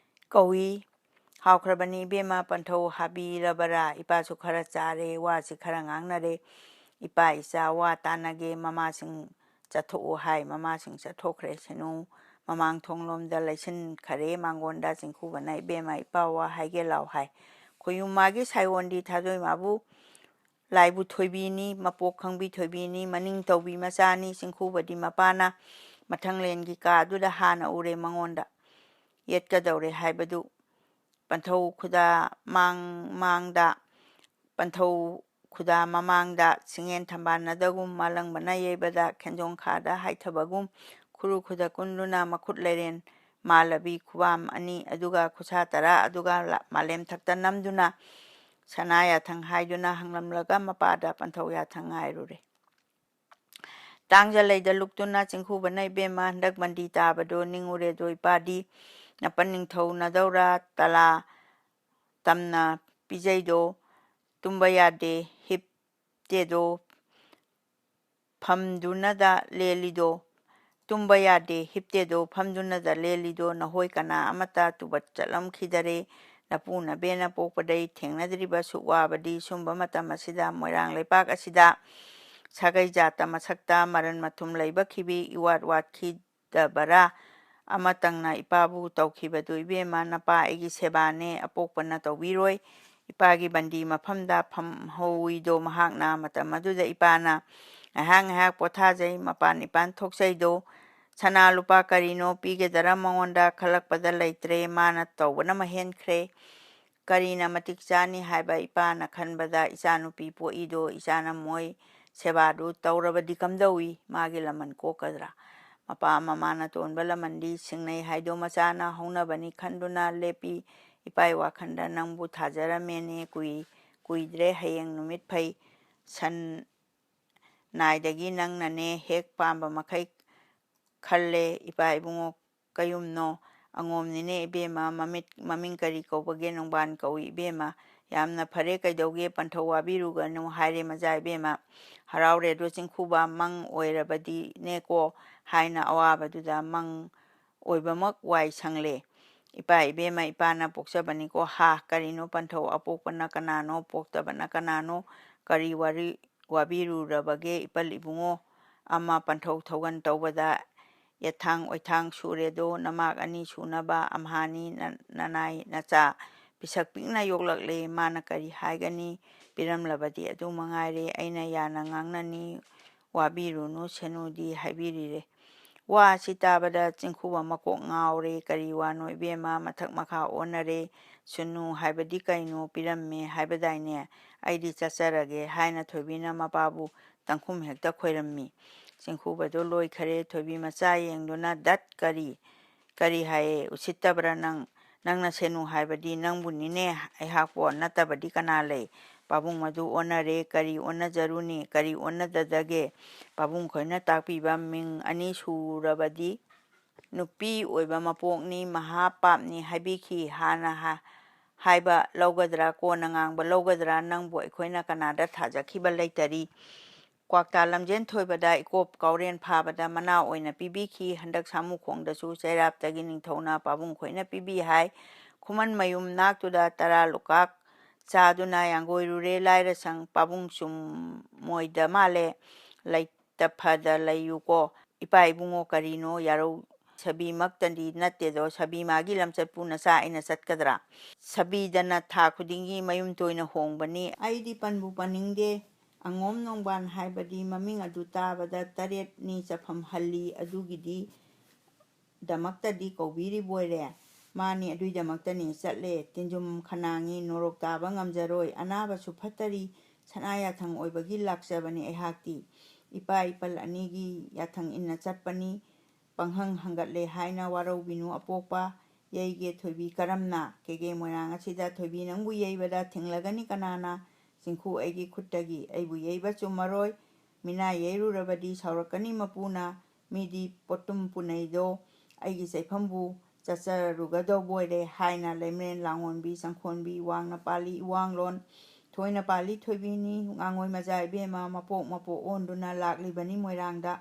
ꯀꯧꯏ꯫" "ꯍꯥꯎꯈ꯭ꯔꯕꯅꯤ ꯏꯕꯦꯝꯃ, ꯄꯟꯊꯧ ꯍꯥꯕꯤꯔꯕꯔꯥ?" ꯏꯄꯥꯁꯨ ꯈꯔ ꯆꯥꯔꯦ, ꯋꯥꯁꯤ ꯈꯔ ꯉꯥꯡꯅꯔꯦ꯫ ꯏꯄꯥ ꯏꯆꯥ ꯋꯥ ꯇꯥꯟꯅꯒꯦ, ꯃꯃꯥꯁꯤꯡ ꯆꯠꯊꯣꯛꯎ ꯍꯥꯏ꯫ ꯃꯃꯥꯁꯤꯡ ꯆꯠꯊꯣꯛꯈ꯭ꯔꯦ꯫ ꯁꯦꯅꯨ ꯃꯃꯥꯡ ꯊꯣꯡꯂꯣꯝꯗ ꯂꯩꯁꯤꯟꯈꯔꯦ꯫ ꯃꯥꯡꯒꯣꯟꯗ ꯆꯤꯡꯈꯨꯕꯅ "ꯏꯕꯦꯝꯃ, ꯏꯄꯥ ꯋꯥ ꯍꯥꯏꯒꯦ ꯂꯥꯎ" ꯍꯥꯏ꯫ ꯈꯣꯌꯨꯝ ꯃꯥꯒꯤ ꯁꯥꯏꯑꯣꯟꯗꯤ ꯊꯥꯗꯣꯏ ꯃꯥꯕꯨ ꯂꯥꯏꯕꯨ ꯊꯣꯏꯕꯤꯅꯤ, ꯃꯄꯣꯛ ꯈꯪꯕꯤ ꯊꯣꯏꯕꯤꯅꯤ, ꯃꯅꯤꯡ ꯇꯧꯕꯤ ꯃꯆꯥꯅꯤ꯫ ꯆꯤꯡꯈꯨꯕꯗꯤ ꯃꯄꯥꯅ ꯃꯊꯪꯂꯦꯟꯒꯤ ꯀꯥꯗꯨꯗ ꯍꯥꯟꯅ ꯎꯔꯦ꯫ ꯃꯉꯣꯟꯗ ꯌꯦꯠꯀꯗꯧꯔꯦ ꯍꯥꯏꯕꯗꯨ ꯄꯟꯊꯧ ꯈꯨꯗꯥ ꯃꯥꯡ-, ꯃꯥꯡꯗ, ꯄꯟꯊꯧ ꯈꯨꯗꯥ ꯃꯃꯥꯡꯗ ꯆꯤꯡꯌꯦꯟ ꯊꯝꯕꯥꯜꯅꯗꯒꯨꯝ, ꯃꯥꯂꯪꯕꯅ ꯌꯩꯕꯗ ꯈꯦꯟꯖꯣꯡ ꯈꯥꯗ ꯍꯥꯏꯊꯕꯒꯨꯝ, ꯈꯨꯔꯨ ꯈꯨꯗ ꯀꯨꯟꯗꯨꯅ ꯃꯈꯨꯠ ꯂꯩꯔꯦꯟ ꯃꯥꯂꯕꯤ ꯈꯨꯕꯥꯝ ꯑꯅꯤ ꯑꯗꯨꯒ ꯈꯨꯠꯁꯥ ꯇꯔꯥ ꯑꯗꯨꯒ ꯂ-, ꯃꯥꯂꯦꯝ ꯊꯛꯇ ꯅꯝꯗꯨꯅ ꯁꯅꯥ ꯌꯥꯊꯪ ꯍꯥꯏꯗꯨꯅ ꯍꯪꯂꯝꯂꯒ ꯃꯄꯥꯗ ꯄꯟꯊꯧ ꯌꯥꯊꯪ ꯉꯥꯏꯔꯨꯔꯦ꯫ ꯇꯥꯡꯖ ꯂꯩꯗ ꯂꯨꯞꯇꯨꯅ ꯆꯤꯡꯈꯨꯕꯅ, "ꯏꯕꯦꯝꯃ, ꯍꯟꯗꯛ ꯕꯟꯗꯤ ꯇꯥꯕꯗꯣ ꯅꯤꯡꯉꯨꯔꯦꯗꯣ ꯏꯄꯥꯗꯤ꯫ ꯅꯄꯟ ꯅꯤꯡꯊꯧ ꯅꯗꯧꯔꯥ ꯇꯂꯥ ꯇꯝꯅ ꯄꯤꯖꯩꯗꯣ, ꯇꯨꯝꯕ ꯌꯥꯗꯦ, ꯍꯤꯞꯇꯦꯗꯣ, ꯐꯝꯗꯨꯅꯗ ꯂꯦꯜꯂꯤꯗꯣ, ꯇꯨꯝꯕ ꯌꯥꯗꯦ, ꯍꯤꯞꯇꯦꯗꯣ, ꯐꯝꯗꯨꯅꯗ ꯂꯦꯜꯂꯤꯗꯣ, ꯅꯍꯣꯏ ꯀꯅꯥ ꯑꯃꯠꯇ ꯇꯨꯕꯠ ꯆꯠꯂꯝꯈꯤꯗꯔꯦ꯫ ꯅꯄꯨ ꯅꯕꯦꯅ ꯄꯣꯛꯄꯗꯩ ꯊꯦꯡꯅꯗ꯭ꯔꯤꯕ ꯁꯨꯛ ꯋꯥꯕꯗꯤ ꯁꯨꯝꯕ ꯃꯇꯝ ꯑꯁꯤꯗ ꯃꯣꯏꯔꯥꯡ ꯂꯩꯄꯥꯛ ꯑꯁꯤꯗ ꯁꯥꯒꯩ ꯖꯥꯠꯇ ꯃꯁꯛꯇ ꯃꯔꯟ ꯃꯊꯨꯝ ꯂꯩꯕ ꯈꯤꯕꯤ ꯏꯋꯥꯠ ꯋꯥꯠꯈꯤꯗꯕꯔꯥ? ꯑꯃꯇꯪꯅ ꯏꯄꯥꯕꯨ ꯇꯧꯈꯤꯕꯗꯨ ꯏꯕꯦꯝꯃ, ꯅꯄꯥ ꯑꯩꯒꯤ ꯁꯦꯕꯥꯅꯦ, ꯑꯄꯣꯛꯄꯅ ꯇꯧꯕꯤꯔꯣꯏ꯫ ꯏꯄꯥꯒꯤ ꯕꯟꯗꯤ ꯃꯐꯝꯗ ꯐꯝꯍꯧꯏꯗꯣ ꯃꯍꯥꯛꯅ꯫ ꯃꯇꯝ ꯑꯗꯨꯗ ꯏꯄꯥꯅ ꯉꯥꯏꯍꯥꯛ ꯉꯥꯏꯍꯥꯛ ꯄꯣꯊꯥꯖꯩ, ꯃꯄꯥꯟ ꯏꯄꯥꯟ ꯊꯣꯛꯆꯩꯗꯣ꯫ ꯁꯅꯥ ꯂꯨꯄꯥ ꯀꯔꯤꯅꯣ ꯄꯤꯒꯗꯔꯥ ꯃꯉꯣꯟꯗ ꯈꯜꯂꯛꯄꯗ ꯂꯩꯇ꯭ꯔꯦ, ꯃꯥꯅ ꯇꯧꯕꯅ ꯃꯍꯦꯟꯈ꯭ꯔꯦ꯫ ꯀꯔꯤꯅ ꯃꯇꯤꯛ ꯆꯥꯅꯤ ꯍꯥꯏꯕ ꯏꯄꯥꯅ ꯈꯟꯕꯗ ꯏꯆꯥꯅꯨꯄꯤ ꯄꯣꯛꯏꯗꯣ ꯏꯆꯥꯅ ꯃꯣꯏ ꯁꯦꯕꯥꯗꯨ ꯇꯧꯔꯕꯗꯤ ꯀꯝꯗꯧꯏ? ꯃꯥꯒꯤ ꯂꯃꯟ ꯀꯣꯛꯀꯗ꯭ꯔꯥ? ꯃꯄꯥ ꯃꯃꯥꯅ ꯇꯣꯟꯕ ꯂꯃꯟꯗꯤ ꯁꯤꯡꯅꯩ ꯍꯥꯏꯗꯣ ꯃꯆꯥꯅ ꯍꯧꯅꯕꯅꯤ ꯈꯟꯗꯨꯅ ꯂꯦꯞꯄꯤ꯫ ꯏꯄꯥꯏ ꯋꯥꯈꯜꯗ ꯅꯪꯕꯨ ꯊꯥꯖꯔꯝꯃꯦꯅꯦ, ꯀꯨꯏ ꯀꯨꯏꯗ꯭ꯔꯦ, ꯍꯌꯦꯡ ꯅꯨꯃꯤꯠ ꯐꯩ꯫ ꯁꯟ ꯅꯥꯏꯗꯒꯤ ꯅꯪꯅꯅꯦ ꯍꯦꯛ ꯄꯥꯝꯕ ꯃꯈꯩ ꯈꯜꯂꯦ꯫ ꯏꯄꯥ ꯏꯕꯨꯡꯉꯣ ꯀꯌꯨꯝꯅꯣ ꯑꯉꯣꯝꯅꯤꯅꯦ ꯏꯕꯦꯝꯃ, ꯃꯃꯤꯠ ꯃꯃꯤꯡ ꯀꯔꯤ ꯀꯧꯕꯒꯦ? ꯅꯣꯡꯕꯥꯟ ꯀꯧꯏ ꯏꯕꯦꯝꯃ꯫ ꯌꯥꯝꯅ ꯐꯔꯦ, ꯀꯩꯗꯧꯒꯦ? ꯄꯟꯊꯧ ꯋꯥꯕꯤꯔꯨꯒꯅꯨ ꯍꯥꯏꯔꯦ ꯃꯆꯥ ꯏꯕꯦꯝꯃ꯫ ꯍꯔꯥꯎꯔꯦ ꯑꯗꯣ ꯆꯤꯡꯈꯨꯕ, ꯃꯪ ꯑꯣꯏꯔꯕꯗꯤꯅꯦꯀꯣ ꯍꯥꯏꯅ ꯑꯋꯥꯕꯗꯨꯗ ꯃꯪ ꯑꯣꯏꯕꯃꯛ ꯋꯥꯏ ꯁꯪꯂꯦ꯫ ꯏꯄꯥ ꯏꯕꯦꯝꯃ, ꯏꯄꯥꯅ ꯄꯣꯛꯆꯕꯅꯤꯀꯣ꯫ ꯍꯥ, ꯀꯔꯤꯅꯣ ꯄꯟꯊꯧ? ꯑꯄꯣꯛꯄꯅ ꯀꯅꯥꯅꯣ? ꯄꯣꯛꯇꯕꯅ ꯀꯅꯥꯅꯣ? ꯀꯔꯤ ꯋꯥꯔꯤ ꯋꯥꯕꯤꯔꯨꯔꯕꯒꯦ ꯏꯄꯜ ꯏꯕꯨꯡꯉꯣ? ꯑꯃ ꯄꯟꯊꯧ ꯊꯧꯒꯟ ꯇꯧꯕꯗ ꯌꯦꯠꯊꯥꯡ ꯑꯣꯏꯊꯥꯡ ꯁꯨꯔꯦꯗꯣ, ꯅꯃꯥꯛ ꯑꯅꯤ ꯁꯨꯅꯕ ꯑꯝꯍꯥꯅꯤ ꯅ-, ꯅꯅꯥꯏ ꯅꯆꯥ ꯄꯤꯁꯛ ꯄꯤꯛꯅ ꯌꯣꯛꯂꯛꯂꯦ꯫ ꯃꯥꯅ ꯀꯔꯤ ꯍꯥꯏꯒꯅꯤ? ꯄꯤꯔꯝꯂꯕꯗꯤ ꯑꯗꯨ ꯃꯉꯥꯏꯔꯦ꯫ ꯑꯩꯅ ꯌꯥꯅ ꯉꯥꯡꯅꯅꯤ꯫ ꯋꯥꯕꯤꯔꯨꯅꯨ, ꯁꯦꯅꯨꯗꯤ ꯍꯥꯏꯕꯤꯔꯤꯔꯦ꯫ ꯋꯥ ꯑꯁꯤ ꯇꯥꯕꯗ ꯆꯤꯡꯈꯨꯕ ꯃꯀꯣꯛ ꯉꯥꯎꯔꯦ꯫ ꯀꯔꯤ ꯋꯥꯅꯣ ꯏꯕꯦꯝꯃ? ꯃꯊꯛ ꯃꯈꯥ ꯑꯣꯟꯅꯔꯦ꯫ ꯁꯨꯅꯨ ꯍꯥꯏꯕꯗꯤ ꯀꯩꯅꯣ? ꯄꯤꯔꯝꯃꯦ ꯍꯥꯏꯕꯗꯥꯏꯅꯦ? ꯑꯩꯗꯤ ꯆꯠꯆꯔꯒꯦ ꯍꯥꯏꯅ ꯊꯣꯏꯕꯤꯅ ꯃꯄꯥꯕꯨ ꯇꯪꯈꯨꯝ ꯍꯦꯛꯇ ꯈꯣꯏꯔꯝꯃꯤ꯫ ꯆꯤꯡꯈꯨꯕꯗꯣ ꯂꯣꯏꯈꯔꯦ꯫ ꯊꯣꯏꯕꯤ ꯃꯆꯥ ꯌꯦꯡꯗꯨꯅ, "ꯗꯠ, ꯀꯔꯤ? ꯀꯔꯤ ꯍꯥꯏꯌꯦ? ꯎꯁꯤꯠꯇꯕ꯭ꯔꯥ ꯅꯪ? ꯅꯪꯅ ꯁꯦꯅꯨ ꯍꯥꯏꯕꯗꯤ ꯅꯪꯕꯨꯅꯤꯅꯦ, ꯑꯩꯍꯥꯛꯄꯨ ꯅꯠꯇꯕꯗꯤ ꯀꯅꯥ ꯂꯩ? ꯄꯥꯕꯨꯡ ꯃꯗꯨ ꯑꯣꯟꯅꯔꯦ, ꯀꯔꯤ ꯑꯣꯟꯅꯖꯔꯨꯅꯤ, ꯀꯔꯤ ꯑꯣꯟꯅꯗꯗꯒꯦ? ꯄꯥꯕꯨꯡ ꯈꯣꯏꯅ ꯇꯥꯛꯄꯤꯕ ꯃꯤꯡ ꯑꯅꯤ ꯁꯨꯔꯕꯗꯤ ꯅꯨꯄꯤ ꯑꯣꯏꯕ ꯃꯄꯣꯛꯅꯤ, ꯃꯍꯥ ꯄꯥꯞꯅꯤ ꯍꯥꯏꯕꯤꯈꯤ꯫ ꯍꯥꯟꯅ ꯍꯥ-, ꯍꯥꯏꯕ ꯂꯧꯒꯗ꯭ꯔꯥ, ꯀꯣꯟꯅ ꯉꯥꯡꯕ ꯂꯧꯒꯗ꯭ꯔꯥ, ꯅꯪꯕꯨ ꯑꯩꯈꯣꯏꯅ ꯀꯅꯥꯗ ꯊꯥꯖꯈꯤꯕ ꯂꯩꯇꯔꯤ? ꯀ꯭ꯋꯥꯛꯇꯥ ꯂꯝꯖꯦꯟ ꯊꯣꯏꯕꯗ ꯏꯀꯣꯞ ꯀꯥꯎꯔꯦꯟ ꯐꯥꯕꯗ ꯃꯅꯥ ꯑꯣꯏꯅ ꯄꯤꯕꯤꯈꯤ꯫ ꯍꯟꯗꯛ ꯁꯥꯃꯨꯈꯣꯡꯗꯁꯨ ꯆꯩꯔꯥꯞꯇꯒꯤ ꯅꯤꯡꯊꯧꯅ ꯄꯥꯕꯨꯡ ꯈꯣꯏꯅ ꯄꯤꯕꯤ ꯍꯥꯏ꯫ ꯈꯨꯃꯟ ꯃꯌꯨꯝ ꯅꯥꯛꯇꯨꯗ ꯇꯔꯥ ꯂꯨꯀꯥꯛ ꯆꯥꯗꯨꯅ ꯌꯥꯡꯒꯣꯏꯔꯨꯔꯦ꯫ ꯂꯥꯏꯔꯁꯪ ꯄꯥꯕꯨꯡ ꯆꯨꯝꯃꯣꯏꯗ ꯃꯥꯜꯂꯦ꯫ ꯂꯩꯇ ꯐꯗ ꯂꯩꯌꯨꯀꯣ꯫ ꯏꯄꯥ ꯏꯕꯨꯡꯉꯣ ꯀꯔꯤꯅꯣ ꯌꯥꯔꯧ ꯁꯥꯕꯤꯃꯛꯇꯗꯤ ꯅꯠꯇꯦꯗꯣ, ꯁꯥꯕꯤ ꯃꯥꯒꯤ ꯂꯝꯆꯠꯄꯨ ꯅꯆꯥ ꯑꯩꯅ ꯆꯠꯀꯗ꯭ꯔꯥ? ꯁꯥꯕꯤꯗꯅ ꯊꯥ ꯈꯨꯗꯤꯡꯒꯤ ꯃꯌꯨꯝ ꯇꯣꯏꯅ ꯍꯣꯡꯕꯅꯤ꯫ ꯑꯩꯗꯤ ꯄꯟꯕꯨ ꯄꯟꯅꯤꯡꯗꯦ꯫ ꯑꯉꯣꯝ ꯅꯣꯡꯕꯥꯟ ꯍꯥꯏꯕꯗꯤ ꯃꯃꯤꯡ ꯑꯗꯨ ꯇꯥꯕꯗ ꯇꯔꯦꯠꯅꯤ ꯆꯠꯐꯝ ꯍꯜꯂꯤ꯫ ꯑꯗꯨꯒꯤꯗꯤ ꯗꯃꯛꯇꯗꯤ ꯀꯧꯕꯤꯔꯤꯕꯣꯏꯔꯦ꯫ ꯃꯥꯅꯤ, ꯑꯗꯨꯏꯗꯃꯛꯇꯅꯤ ꯆꯠꯂꯦ꯫ ꯇꯤꯟꯖꯨꯝ ꯈꯅꯥꯡꯉꯤ, ꯅꯣꯔꯣꯛ ꯇꯥꯕ ꯉꯝꯖꯔꯣꯏ꯫ ꯑꯅꯥꯕꯁꯨ ꯐꯠꯇꯔꯤ꯫ ꯁꯅꯥ ꯌꯥꯊꯪ ꯑꯣꯏꯕꯒꯤ ꯂꯥꯛꯆꯕꯅꯤ ꯑꯩꯍꯥꯛꯇꯤ꯫ ꯏꯄꯥ ꯏꯄꯜ ꯑꯅꯤꯒꯤ ꯌꯥꯊꯪ ꯏꯟꯅ ꯆꯠꯄꯅꯤ꯫ ꯄꯪꯍꯪ ꯍꯪꯒꯠꯂꯦ ꯍꯥꯏꯅ ꯋꯥꯔꯧꯕꯤꯅꯨ ꯑꯄꯣꯛꯄ꯫ ꯌꯩꯒꯦ ꯊꯣꯏꯕꯤ ꯀꯔꯝꯅ? ꯀꯦꯒꯦ ꯃꯣꯏꯔꯥꯡ ꯑꯁꯤꯗ ꯊꯣꯏꯕꯤ ꯅꯪꯕꯨ ꯌꯩꯕꯗ ꯊꯤꯡꯂꯒꯅꯤ ꯀꯅꯥꯅ? ꯆꯤꯡꯈꯨ ꯑꯩꯒꯤ ꯈꯨꯠꯇꯒꯤ꯫ ꯑꯩꯕꯨ ꯌꯩꯕ ꯆꯨꯝꯃꯔꯣꯏ꯫ ꯃꯤꯅꯥ ꯌꯩꯔꯨꯔꯕꯗꯤ ꯁꯥꯎꯔꯛꯀꯅꯤ ꯃꯄꯨꯅ꯫ ꯃꯤꯗꯤ ꯄꯣꯠꯇꯨꯝ ꯄꯨꯅꯩꯗꯣ꯫ ꯑꯩꯒꯤ ꯆꯩꯐꯝꯕꯨ ꯆꯠꯆꯔꯨꯒꯗꯧꯕ ꯑꯣꯏꯔꯦ ꯍꯥꯏꯅ ꯂꯩꯃꯔꯦꯟ ꯂꯥꯡꯑꯣꯟꯕꯤ, ꯆꯪꯈꯣꯟꯕꯤ, ꯋꯥꯡꯅ ꯄꯥꯜꯂꯤ ꯏꯋꯥꯡꯂꯣꯟ, ꯊꯣꯏꯅ ꯄꯥꯜꯂꯤ ꯊꯣꯏꯕꯤꯅꯤ꯫ ꯉꯥꯡꯉꯣꯏ ꯃꯆꯥ ꯏꯕꯦꯝꯃ ꯃꯄꯣꯛ ꯃꯄꯣꯛ ꯑꯣꯟꯗꯨꯅ ꯂꯥꯛꯂꯤꯕꯅꯤ ꯃꯣꯏꯔꯥꯡꯗ꯫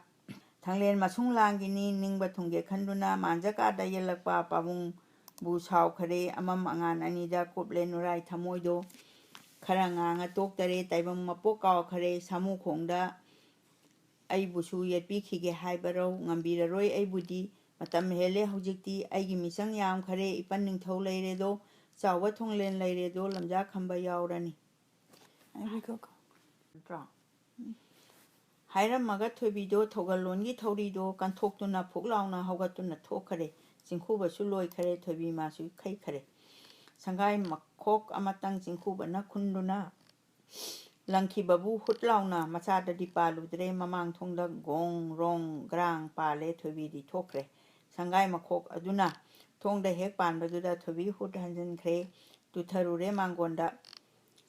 ꯊꯥꯡꯂꯦꯟ ꯃꯁꯨꯡ ꯂꯥꯡꯒꯤꯅꯤ ꯅꯤꯡꯕ ꯊꯨꯡꯒꯦ ꯈꯟꯗꯨꯅ ꯃꯥꯟꯖꯀꯥꯗ ꯌꯦꯜꯂꯛꯄ ꯄꯥꯕꯨꯡꯕꯨ ꯁꯥꯎꯈꯔꯦ꯫ ꯑꯃꯝ ꯑꯉꯥꯟ ꯑꯅꯤꯗ ꯀꯨꯞꯂꯦ ꯅꯨꯔꯥꯏ ꯊꯃꯣꯏꯗꯣ꯫ ꯈꯔ ꯉꯥꯡꯉ ꯇꯣꯛꯇꯔꯦ꯫ ꯇꯥꯏꯕꯪ ꯃꯄꯣꯛ ꯀꯥꯎꯈꯔꯦ꯫ ꯁꯥꯃꯨꯈꯣꯡꯗ ꯑꯩꯕꯨꯁꯨ ꯌꯦꯠꯄꯤꯈꯤꯒꯦ ꯍꯥꯏꯕꯔꯣ? ꯉꯝꯕꯤꯔꯔꯣꯏ ꯑꯩꯕꯨꯗꯤ꯫ ꯃꯇꯝ ꯍꯦꯜꯂꯦ ꯍꯧꯖꯤꯛꯇꯤ꯫ ꯑꯩꯒꯤ ꯃꯤꯆꯪ ꯌꯥꯝꯈꯔꯦ꯫ ꯏꯄꯟ ꯅꯤꯡꯊꯧ ꯂꯩꯔꯦꯗꯣ, ꯆꯥꯎꯕ ꯊꯣꯡꯂꯦꯟ ꯂꯩꯔꯦꯗꯣ, ꯂꯝꯖꯥ ꯈꯝꯕ ꯌꯥꯎꯔꯅꯤ꯫ ꯍꯥꯏꯕꯤꯈꯣꯀꯣ꯫ ꯅꯠꯇ꯭ꯔꯣ? ꯍꯥꯏꯔꯝꯃꯒ ꯊꯣꯏꯕꯤꯗꯣ ꯊꯧꯒꯜꯂꯣꯟꯒꯤ ꯊꯧꯔꯤꯗꯣ ꯀꯟꯊꯣꯛꯇꯨꯅ ꯐꯨꯛ ꯂꯥꯎꯅ ꯍꯧꯒꯠꯇꯨꯅ ꯊꯣꯛꯈꯔꯦ꯫ ꯆꯤꯡꯈꯨꯕꯁꯨ ꯂꯣꯏꯈꯔꯦ, ꯊꯣꯏꯕꯤ ꯃꯥꯁꯨ ꯏꯈꯩꯈꯔꯦ꯫ ꯁꯪꯒꯥꯏ ꯃꯈꯣꯛ ꯑꯃꯇꯪ ꯆꯤꯡꯈꯨꯕꯅ ꯈꯨꯟꯗꯨꯅ ꯂꯪꯈꯤꯕꯕꯨ ꯍꯨꯠ ꯂꯥꯎꯅ ꯃꯆꯥꯗꯗꯤ ꯄꯥꯜꯂꯨꯗ꯭ꯔꯦ꯫ ꯃꯃꯥꯡ ꯊꯣꯡꯗ ꯒꯣꯡ ꯔꯣꯡ ꯒ꯭ꯔꯥꯡ ꯄꯥꯜꯂꯦ꯫ ꯊꯣꯏꯕꯤꯗꯤ ꯊꯣꯛꯈ꯭ꯔꯦ꯫ ꯁꯪꯒꯥꯏ ꯃꯈꯣꯛ ꯑꯗꯨꯅ ꯊꯣꯡꯗ ꯍꯦꯛ ꯄꯥꯟꯕꯗꯨꯗ ꯊꯣꯏꯕꯤ ꯍꯨꯠ ꯍꯟꯖꯤꯟꯈ꯭ꯔꯦ꯫ ꯇꯨꯊꯔꯨꯔꯦ ꯃꯥꯡꯒꯣꯟꯗ꯫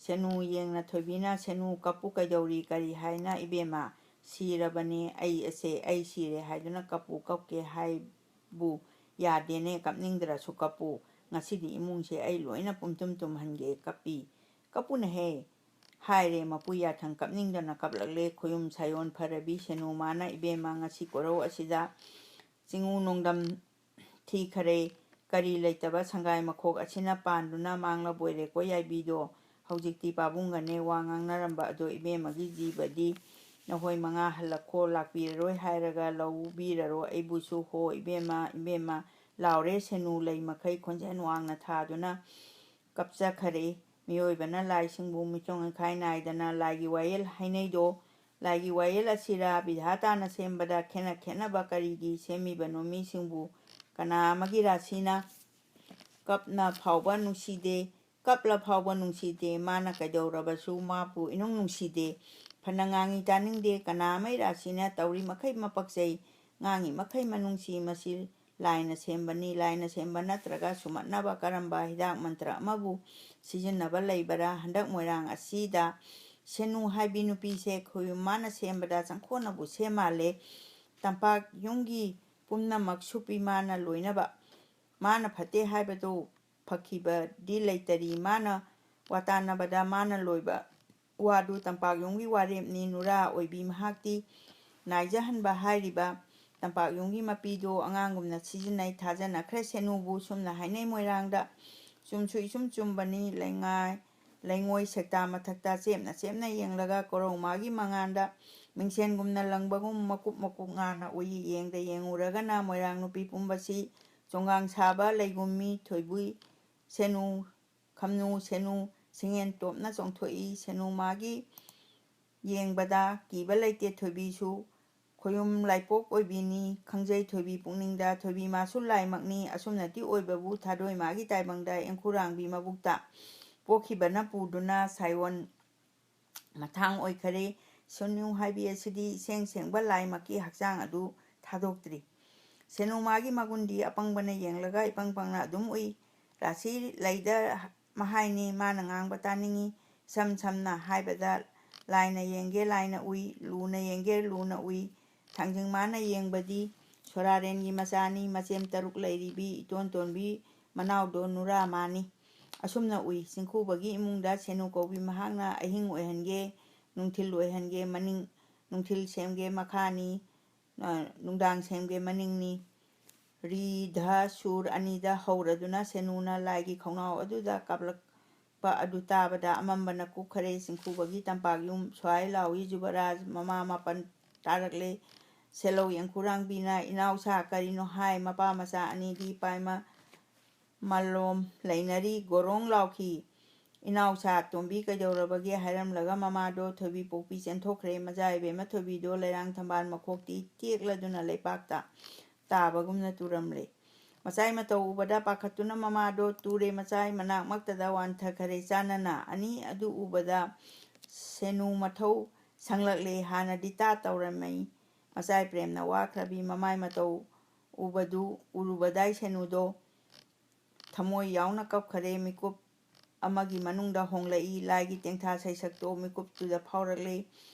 ꯁꯦꯅꯨ ꯌꯦꯡꯅ ꯊꯣꯏꯕꯤꯅ, "ꯁꯦꯅꯨ, ꯀꯞꯄꯨ ꯀꯩꯗꯧꯔꯤ? ꯀꯔꯤ ꯍꯥꯏꯅ? ꯏꯕꯦꯝꯃ, ꯁꯤꯔꯕꯅꯦ ꯑꯩ ꯑꯁꯦ, ꯑꯩ ꯁꯤꯔꯦ ꯍꯥꯏꯗꯨꯅ ꯀꯞꯄꯨ ꯀꯞꯀꯦ ꯍꯥꯏꯕꯨ ꯌꯥꯗꯦꯅꯦ, ꯀꯞꯅꯤꯡꯗ꯭ꯔꯁꯨ ꯀꯞꯄꯨ꯫ ꯉꯁꯤꯗꯤ ꯏꯃꯨꯡꯁꯦ ꯑꯩ ꯂꯣꯏꯅ ꯄꯨꯝꯇꯨꯝ ꯇꯨꯝꯍꯟꯒꯦ, ꯀꯞꯄꯤ꯫ ꯀꯞꯄꯨꯅꯍꯦ!" ꯍꯥꯏꯔꯦ꯫ ꯃꯄꯨ ꯌꯥꯊꯪ ꯀꯞꯅꯤꯡꯗꯅ ꯀꯞꯂꯛꯂꯦ꯫ ꯈꯣꯌꯨꯝ ꯁꯥꯌꯣꯟ ꯐꯔꯕꯤ ꯁꯦꯅꯨ ꯃꯥꯅ, "ꯏꯕꯦꯝꯃ, ꯉꯁꯤ ꯀꯣꯔꯧ ꯑꯁꯤꯗ ꯆꯤꯡꯉꯨ ꯅꯣꯡꯗꯝ ꯊꯤꯈꯔꯦ꯫ ꯀꯔꯤ ꯂꯩꯇꯕ ꯁꯪꯒꯥꯏ ꯃꯈꯣꯛ ꯑꯁꯤꯅ ꯄꯥꯟꯗꯨꯅ ꯃꯥꯡꯂꯕꯣꯏꯔꯦꯀꯣ ꯌꯥꯏꯕꯤꯗꯣ꯫ ꯍꯧꯖꯤꯛꯇꯤ ꯄꯥꯕꯨꯡꯒꯅꯦ ꯋꯥ ꯉꯥꯡꯅꯔꯝꯕ ꯑꯗꯣ ꯏꯕꯦꯝꯃꯒꯤ ꯖꯤꯕꯗꯤ ꯅꯈꯣꯏ ꯃꯉꯥ ꯍꯜꯂꯛꯈꯣ, ꯂꯥꯛꯄꯤꯔꯔꯣꯏ ꯍꯥꯏꯔꯒ ꯂꯧꯕꯤꯔꯔꯣ ꯑꯩꯕꯨꯁꯨ꯫ ꯍꯣ ꯏꯕꯦꯝꯃ, ꯏꯕꯦꯝꯃ!" ꯂꯥꯎꯔꯦ ꯁꯦꯅꯨ ꯂꯩ ꯃꯈꯩ ꯈꯣꯟꯖꯦꯜ ꯋꯥꯡꯅ ꯊꯥꯗꯨꯅ꯫ ꯀꯞꯆꯈꯔꯦ꯫ ꯃꯤꯑꯣꯏꯕꯅ ꯂꯥꯏꯁꯤꯡꯕꯨ ꯃꯤꯆꯣꯡ ꯏꯈꯥꯏ ꯅꯥꯏꯗꯅ ꯂꯥꯏꯒꯤ ꯋꯥꯌꯦꯜ ꯍꯥꯏꯅꯩꯗꯣ꯫ ꯂꯥꯏꯒꯤ ꯋꯥꯌꯦꯜ ꯑꯁꯤꯔꯥ ꯕꯤꯙꯥꯇꯥꯅ ꯁꯦꯝꯕꯗ ꯈꯦꯠꯅ ꯈꯦꯠꯅꯕ ꯀꯔꯤꯒꯤ ꯁꯦꯝꯃꯤꯕꯅꯣ? ꯃꯤꯁꯤꯡꯕꯨ ꯀꯅꯥ ꯑꯃꯒꯤ ꯔꯥꯁꯤꯅ ꯀꯞꯅ ꯐꯥꯎꯕ ꯅꯨꯡꯁꯤꯗꯦ, ꯀꯞꯂ ꯐꯥꯎꯕ ꯅꯨꯡꯁꯤꯗꯦ꯫ ꯃꯥꯅ ꯀꯩꯗꯧꯔꯕꯁꯨ ꯃꯥꯕꯨ ꯏꯅꯨꯡ ꯅꯨꯡꯁꯤꯗꯦ꯫ ꯐꯅ ꯉꯥꯡꯉꯤ ꯇꯥꯅꯤꯡꯗꯦ꯫ ꯀꯅꯥ ꯑꯃꯒꯤ ꯔꯥꯁꯤꯅ ꯇꯧꯔꯤ ꯃꯈꯩ ꯃꯄꯛꯆꯩ, ꯉꯥꯡꯉꯤ ꯃꯈꯩ ꯃꯅꯨꯡꯁꯤ꯫ ꯃꯁꯤ ꯂꯥꯏꯅ ꯁꯦꯝꯕꯅꯤ꯫ ꯂꯥꯏꯅ ꯁꯦꯝꯕ ꯅꯠꯇ꯭ꯔꯒ ꯁꯨꯝꯍꯠꯅꯕ ꯀꯔꯝꯕ ꯍꯤꯗꯥꯛ ꯃꯟꯇ꯭ꯔ ꯑꯃꯕꯨ ꯁꯤꯖꯤꯟꯅꯕ ꯂꯩꯕꯔꯥ? ꯍꯟꯗꯛ ꯃꯣꯏꯔꯥꯡ ꯑꯁꯤꯗ ꯁꯦꯅꯨ ꯍꯥꯏꯕꯤ ꯅꯨꯄꯤꯁꯦ ꯈꯣꯌꯨꯝ ꯃꯥꯅ ꯁꯦꯝꯕꯗ ꯆꯪꯈꯣꯟꯅꯕꯨ ꯁꯦꯝ ꯃꯥꯜꯂꯦ꯫ ꯇꯝꯄꯥꯛ ꯌꯨꯝꯒꯤ ꯄꯨꯝꯅꯃꯛ ꯁꯨꯞꯄꯤ ꯃꯥꯅ ꯂꯣꯏꯅꯕ꯫ ꯃꯥꯅ ꯐꯠꯇꯦ ꯍꯥꯏꯕꯗꯨ ꯐꯈꯤꯕꯗꯤ ꯂꯩꯇꯔꯤ꯫ ꯃꯥꯅ ꯋꯥꯇꯥꯟꯅꯕꯗ ꯃꯥꯅ ꯂꯣꯏꯕ ꯋꯥꯗꯨ ꯇꯝꯄꯥꯛ ꯌꯨꯝꯒꯤ ꯋꯥꯔꯦꯞꯅꯤ꯫ ꯅꯨꯔꯥ ꯑꯣꯏꯕꯤ ꯃꯍꯥꯛꯇꯤ ꯅꯥꯏꯖꯍꯟꯕ ꯍꯥꯏꯔꯤꯕ ꯇꯝꯄꯥꯛ ꯌꯨꯝꯒꯤ ꯃꯄꯤꯗꯨ ꯑꯉꯥꯡꯒꯨꯝꯅ ꯁꯤꯖꯤꯟꯅꯩ꯫ ꯊꯥꯖꯅꯈ꯭ꯔꯦ ꯁꯦꯅꯨꯕꯨ꯫ ꯁꯨꯝꯅ ꯍꯥꯏꯅꯩ ꯃꯣꯏꯔꯥꯡꯗ, ꯆꯨꯝꯁꯨ ꯏꯆꯨꯝ ꯆꯨꯝꯕꯅꯤ꯫ ꯂꯩꯉꯥꯏ ꯂꯩꯉꯣꯏ ꯁꯦꯛꯇꯥ ꯃꯊꯛꯇ ꯆꯦꯞꯅ ꯆꯦꯞꯅ ꯌꯦꯡꯂꯒ ꯀꯣꯔꯧ ꯃꯥꯒꯤ ꯃꯉꯥꯟꯗ ꯃꯤꯡꯁꯦꯟꯒꯨꯝꯅ ꯂꯪꯕꯒꯨꯝ ꯃꯀꯨꯞ ꯃꯀꯨꯞ ꯉꯥꯅ ꯎꯏ꯫ ꯌꯦꯡꯗ ꯌꯦꯡꯉꯨꯔꯒꯅ ꯃꯣꯏꯔꯥꯡ ꯅꯨꯄꯤ ꯄꯨꯝꯕꯁꯤ ꯆꯣꯡꯒꯥꯡ ꯁꯥꯕ ꯂꯩꯒꯨꯝꯃꯤ꯫ ꯊꯣꯏꯕꯤ ꯁꯦꯅꯨ, ꯈꯝꯅꯨ ꯁꯦꯅꯨ, ꯁꯤꯡꯉꯦꯟ ꯇꯣꯞꯅ ꯆꯣꯡꯊꯣꯛꯏ꯫ ꯁꯦꯅꯨ ꯃꯥꯒꯤ ꯌꯦꯡꯕꯗ ꯀꯤꯕ ꯂꯩꯇꯦ꯫ ꯊꯣꯏꯕꯤꯁꯨ ꯈꯣꯌꯨꯝ ꯂꯥꯏꯄꯣꯛ ꯑꯣꯏꯕꯤꯅꯤ꯫ ꯈꯪꯖꯩ ꯊꯣꯏꯕꯤ ꯄꯨꯛꯅꯤꯡꯗ꯫ ꯊꯣꯏꯕꯤ ꯃꯥꯁꯨ ꯂꯥꯏꯃꯛꯅꯤ꯫ ꯑꯁꯨꯝꯅꯗꯤ ꯑꯣꯏꯕꯕꯨ ꯊꯥꯗꯣꯏ ꯃꯥꯒꯤ ꯇꯥꯏꯕꯪꯗ ꯑꯦꯡꯈꯨꯔꯥꯡꯕꯤ ꯃꯕꯨꯛꯇ ꯄꯣꯛꯈꯤꯕꯅ ꯄꯨꯗꯨꯅ ꯁꯥꯏꯑꯣꯟ ꯃꯊꯥꯡ ꯑꯣꯏꯈꯔꯦ꯫ ꯁꯦꯅꯨ ꯍꯥꯏꯕꯤ ꯑꯁꯤꯗꯤ ꯏꯁꯦꯡ ꯁꯦꯡꯕ ꯂꯥꯏꯃꯛꯀꯤ ꯍꯛꯆꯥꯡ ꯑꯗꯨ ꯊꯥꯗꯣꯛꯇ꯭ꯔꯤ꯫ ꯁꯦꯅꯨ ꯃꯥꯒꯤ ꯃꯒꯨꯟꯗꯤ ꯑꯄꯪꯕꯅ ꯌꯦꯡꯂꯒ ꯏꯄꯪ ꯄꯪꯅ ꯑꯗꯨꯝ ꯎꯏ꯫ ꯔꯥꯁꯤ ꯂꯩꯗ ꯃꯍꯥꯏꯅꯤ꯫ ꯃꯥꯅ ꯉꯥꯡꯕ ꯇꯥꯅꯤꯡꯏ꯫ ꯏꯁꯝ ꯁꯝꯅ ꯍꯥꯏꯕꯗ, ꯂꯥꯏꯅ ꯌꯦꯡꯒꯦ ꯂꯥꯏꯅ ꯎꯏ, ꯂꯨꯅ ꯌꯦꯡꯒꯦ ꯂꯨꯅ ꯎꯏ꯫ ꯊꯥꯡꯖꯤꯡ ꯃꯥꯅ ꯌꯦꯡꯕꯗꯤ ꯁꯣꯔꯥꯔꯦꯟꯒꯤ ꯃꯆꯥꯅꯤ, ꯃꯆꯦꯝ ꯇꯔꯨꯛ ꯂꯩꯔꯤꯕꯤ ꯏꯇꯣꯟ ꯇꯣꯟꯕꯤ ꯃꯅꯥꯎꯗꯣ ꯅꯨꯔꯥ ꯃꯥꯅꯤ꯫ ꯑꯁꯨꯝꯅ ꯎꯏ꯫ ꯆꯤꯡꯈꯨꯕꯒꯤ ꯏꯃꯨꯡꯗ ꯁꯦꯅꯨ ꯀꯧꯕꯤ ꯃꯍꯥꯛꯅ ꯑꯍꯤꯡ ꯑꯣꯏꯍꯟꯒꯦ, ꯅꯨꯡꯊꯤꯜ ꯑꯣꯏꯍꯟꯒꯦ, ꯃꯅꯤꯡ, ꯅꯨꯡꯊꯤꯜ ꯁꯦꯝꯒꯦ ꯃꯈꯥꯅꯤ, ꯑ, ꯅꯨꯡꯗꯥꯡ ꯁꯦꯝꯒꯦ ꯃꯅꯤꯡꯅꯤ꯫ ꯔꯤ, ꯙ, ꯁꯨꯔ ꯑꯅꯤꯗ ꯍꯧꯔꯗꯨꯅ ꯁꯦꯅꯨꯅ ꯂꯥꯏꯒꯤ ꯈꯣꯡꯅꯥꯎ ꯑꯗꯨꯗ ꯀꯥꯞꯂꯛꯄ ꯑꯗꯨ ꯇꯥꯕꯗ ꯑꯃꯝꯕꯅ ꯀꯨꯞꯈꯔꯦ꯫ ꯆꯤꯡꯈꯨꯕꯒꯤ ꯇꯝꯄꯥꯛ ꯌꯨꯝ ꯁ꯭ꯋꯥꯏ ꯂꯥꯎꯏ꯫ ꯖꯨꯕꯔꯥꯖ ꯃꯃꯥ ꯃꯥꯄꯟ ꯇꯥꯔꯛꯂꯦ꯫ ꯁꯦꯂꯧ ꯌꯦꯡꯈꯨꯔꯥꯡꯕꯤꯅ, "ꯏꯅꯥꯎꯁꯥ, ꯀꯔꯤꯅꯣ ꯍꯥꯏ?" ꯃꯄꯥ ꯃꯆꯥ ꯑꯅꯤꯗꯤ ꯄꯥꯏꯃ ꯃꯥꯂꯣꯝ ꯂꯩꯅꯔꯤ꯫ ꯒꯣꯔꯣꯡ ꯂꯥꯎꯈꯤ꯫ "ꯏꯅꯥꯎꯁꯥ ꯇꯣꯝꯕꯤ ꯀꯩꯗꯧꯔꯕꯒꯦ?" ꯍꯥꯏꯔꯝꯂꯒ ꯃꯃꯥꯗꯣ ꯊꯣꯏꯕꯤ ꯄꯣꯛꯄꯤ ꯆꯦꯟꯊꯣꯛꯈ꯭ꯔꯦ꯫ ꯃꯆꯥ ꯏꯕꯦꯝꯃ ꯊꯣꯏꯕꯤꯗꯣ ꯂꯩꯔꯥꯡ ꯊꯝꯕꯥꯜ ꯃꯈꯣꯛꯇꯤ ꯇꯦꯛꯂꯗꯨꯅ ꯂꯩꯄꯥꯛꯇ ꯇꯥꯕꯒꯨꯝꯅ ꯇꯨꯔꯝꯂꯦ꯫ ꯃꯆꯥꯏ ꯃꯇꯧ ꯎꯕꯗ ꯄꯥꯈꯠꯇꯨꯅ ꯃꯃꯥꯗꯣ ꯇꯨꯔꯦ ꯃꯆꯥꯏ ꯃꯅꯥꯛꯃꯛꯇꯗ ꯋꯥꯟꯊꯈꯔꯦ꯫ ꯆꯥꯟꯅꯅ ꯑꯅꯤ ꯑꯗꯨ ꯎꯕꯗ ꯁꯦꯅꯨ ꯃꯊꯧ ꯁꯪꯂꯛꯂꯦ꯫ ꯍꯥꯟꯅꯗꯤ ꯇꯥ ꯇꯧꯔꯝꯃꯤ꯫ ꯃꯆꯥꯏ ꯄ꯭ꯔꯦꯝꯅ ꯋꯥꯈ꯭ꯔꯕꯤ ꯃꯃꯥꯏ ꯃꯇꯧ ꯎꯕꯗꯨ, ꯎꯔꯨꯕꯗꯥꯏ ꯁꯦꯅꯨꯗꯣ ꯊꯃꯣꯏ ꯌꯥꯎꯅ ꯀꯞꯈꯔꯦ꯫ ꯃꯤꯀꯨꯞ ꯑꯃꯒꯤ ꯃꯅꯨꯡꯗ ꯍꯣꯡꯂꯛꯏ꯫ ꯂꯥꯏꯒꯤ ꯇꯦꯡꯊꯥ ꯁꯩꯁꯛꯇꯣ ꯃꯤꯀꯨꯞꯇꯨꯗ ꯐꯥꯎꯔꯛꯂꯦ꯫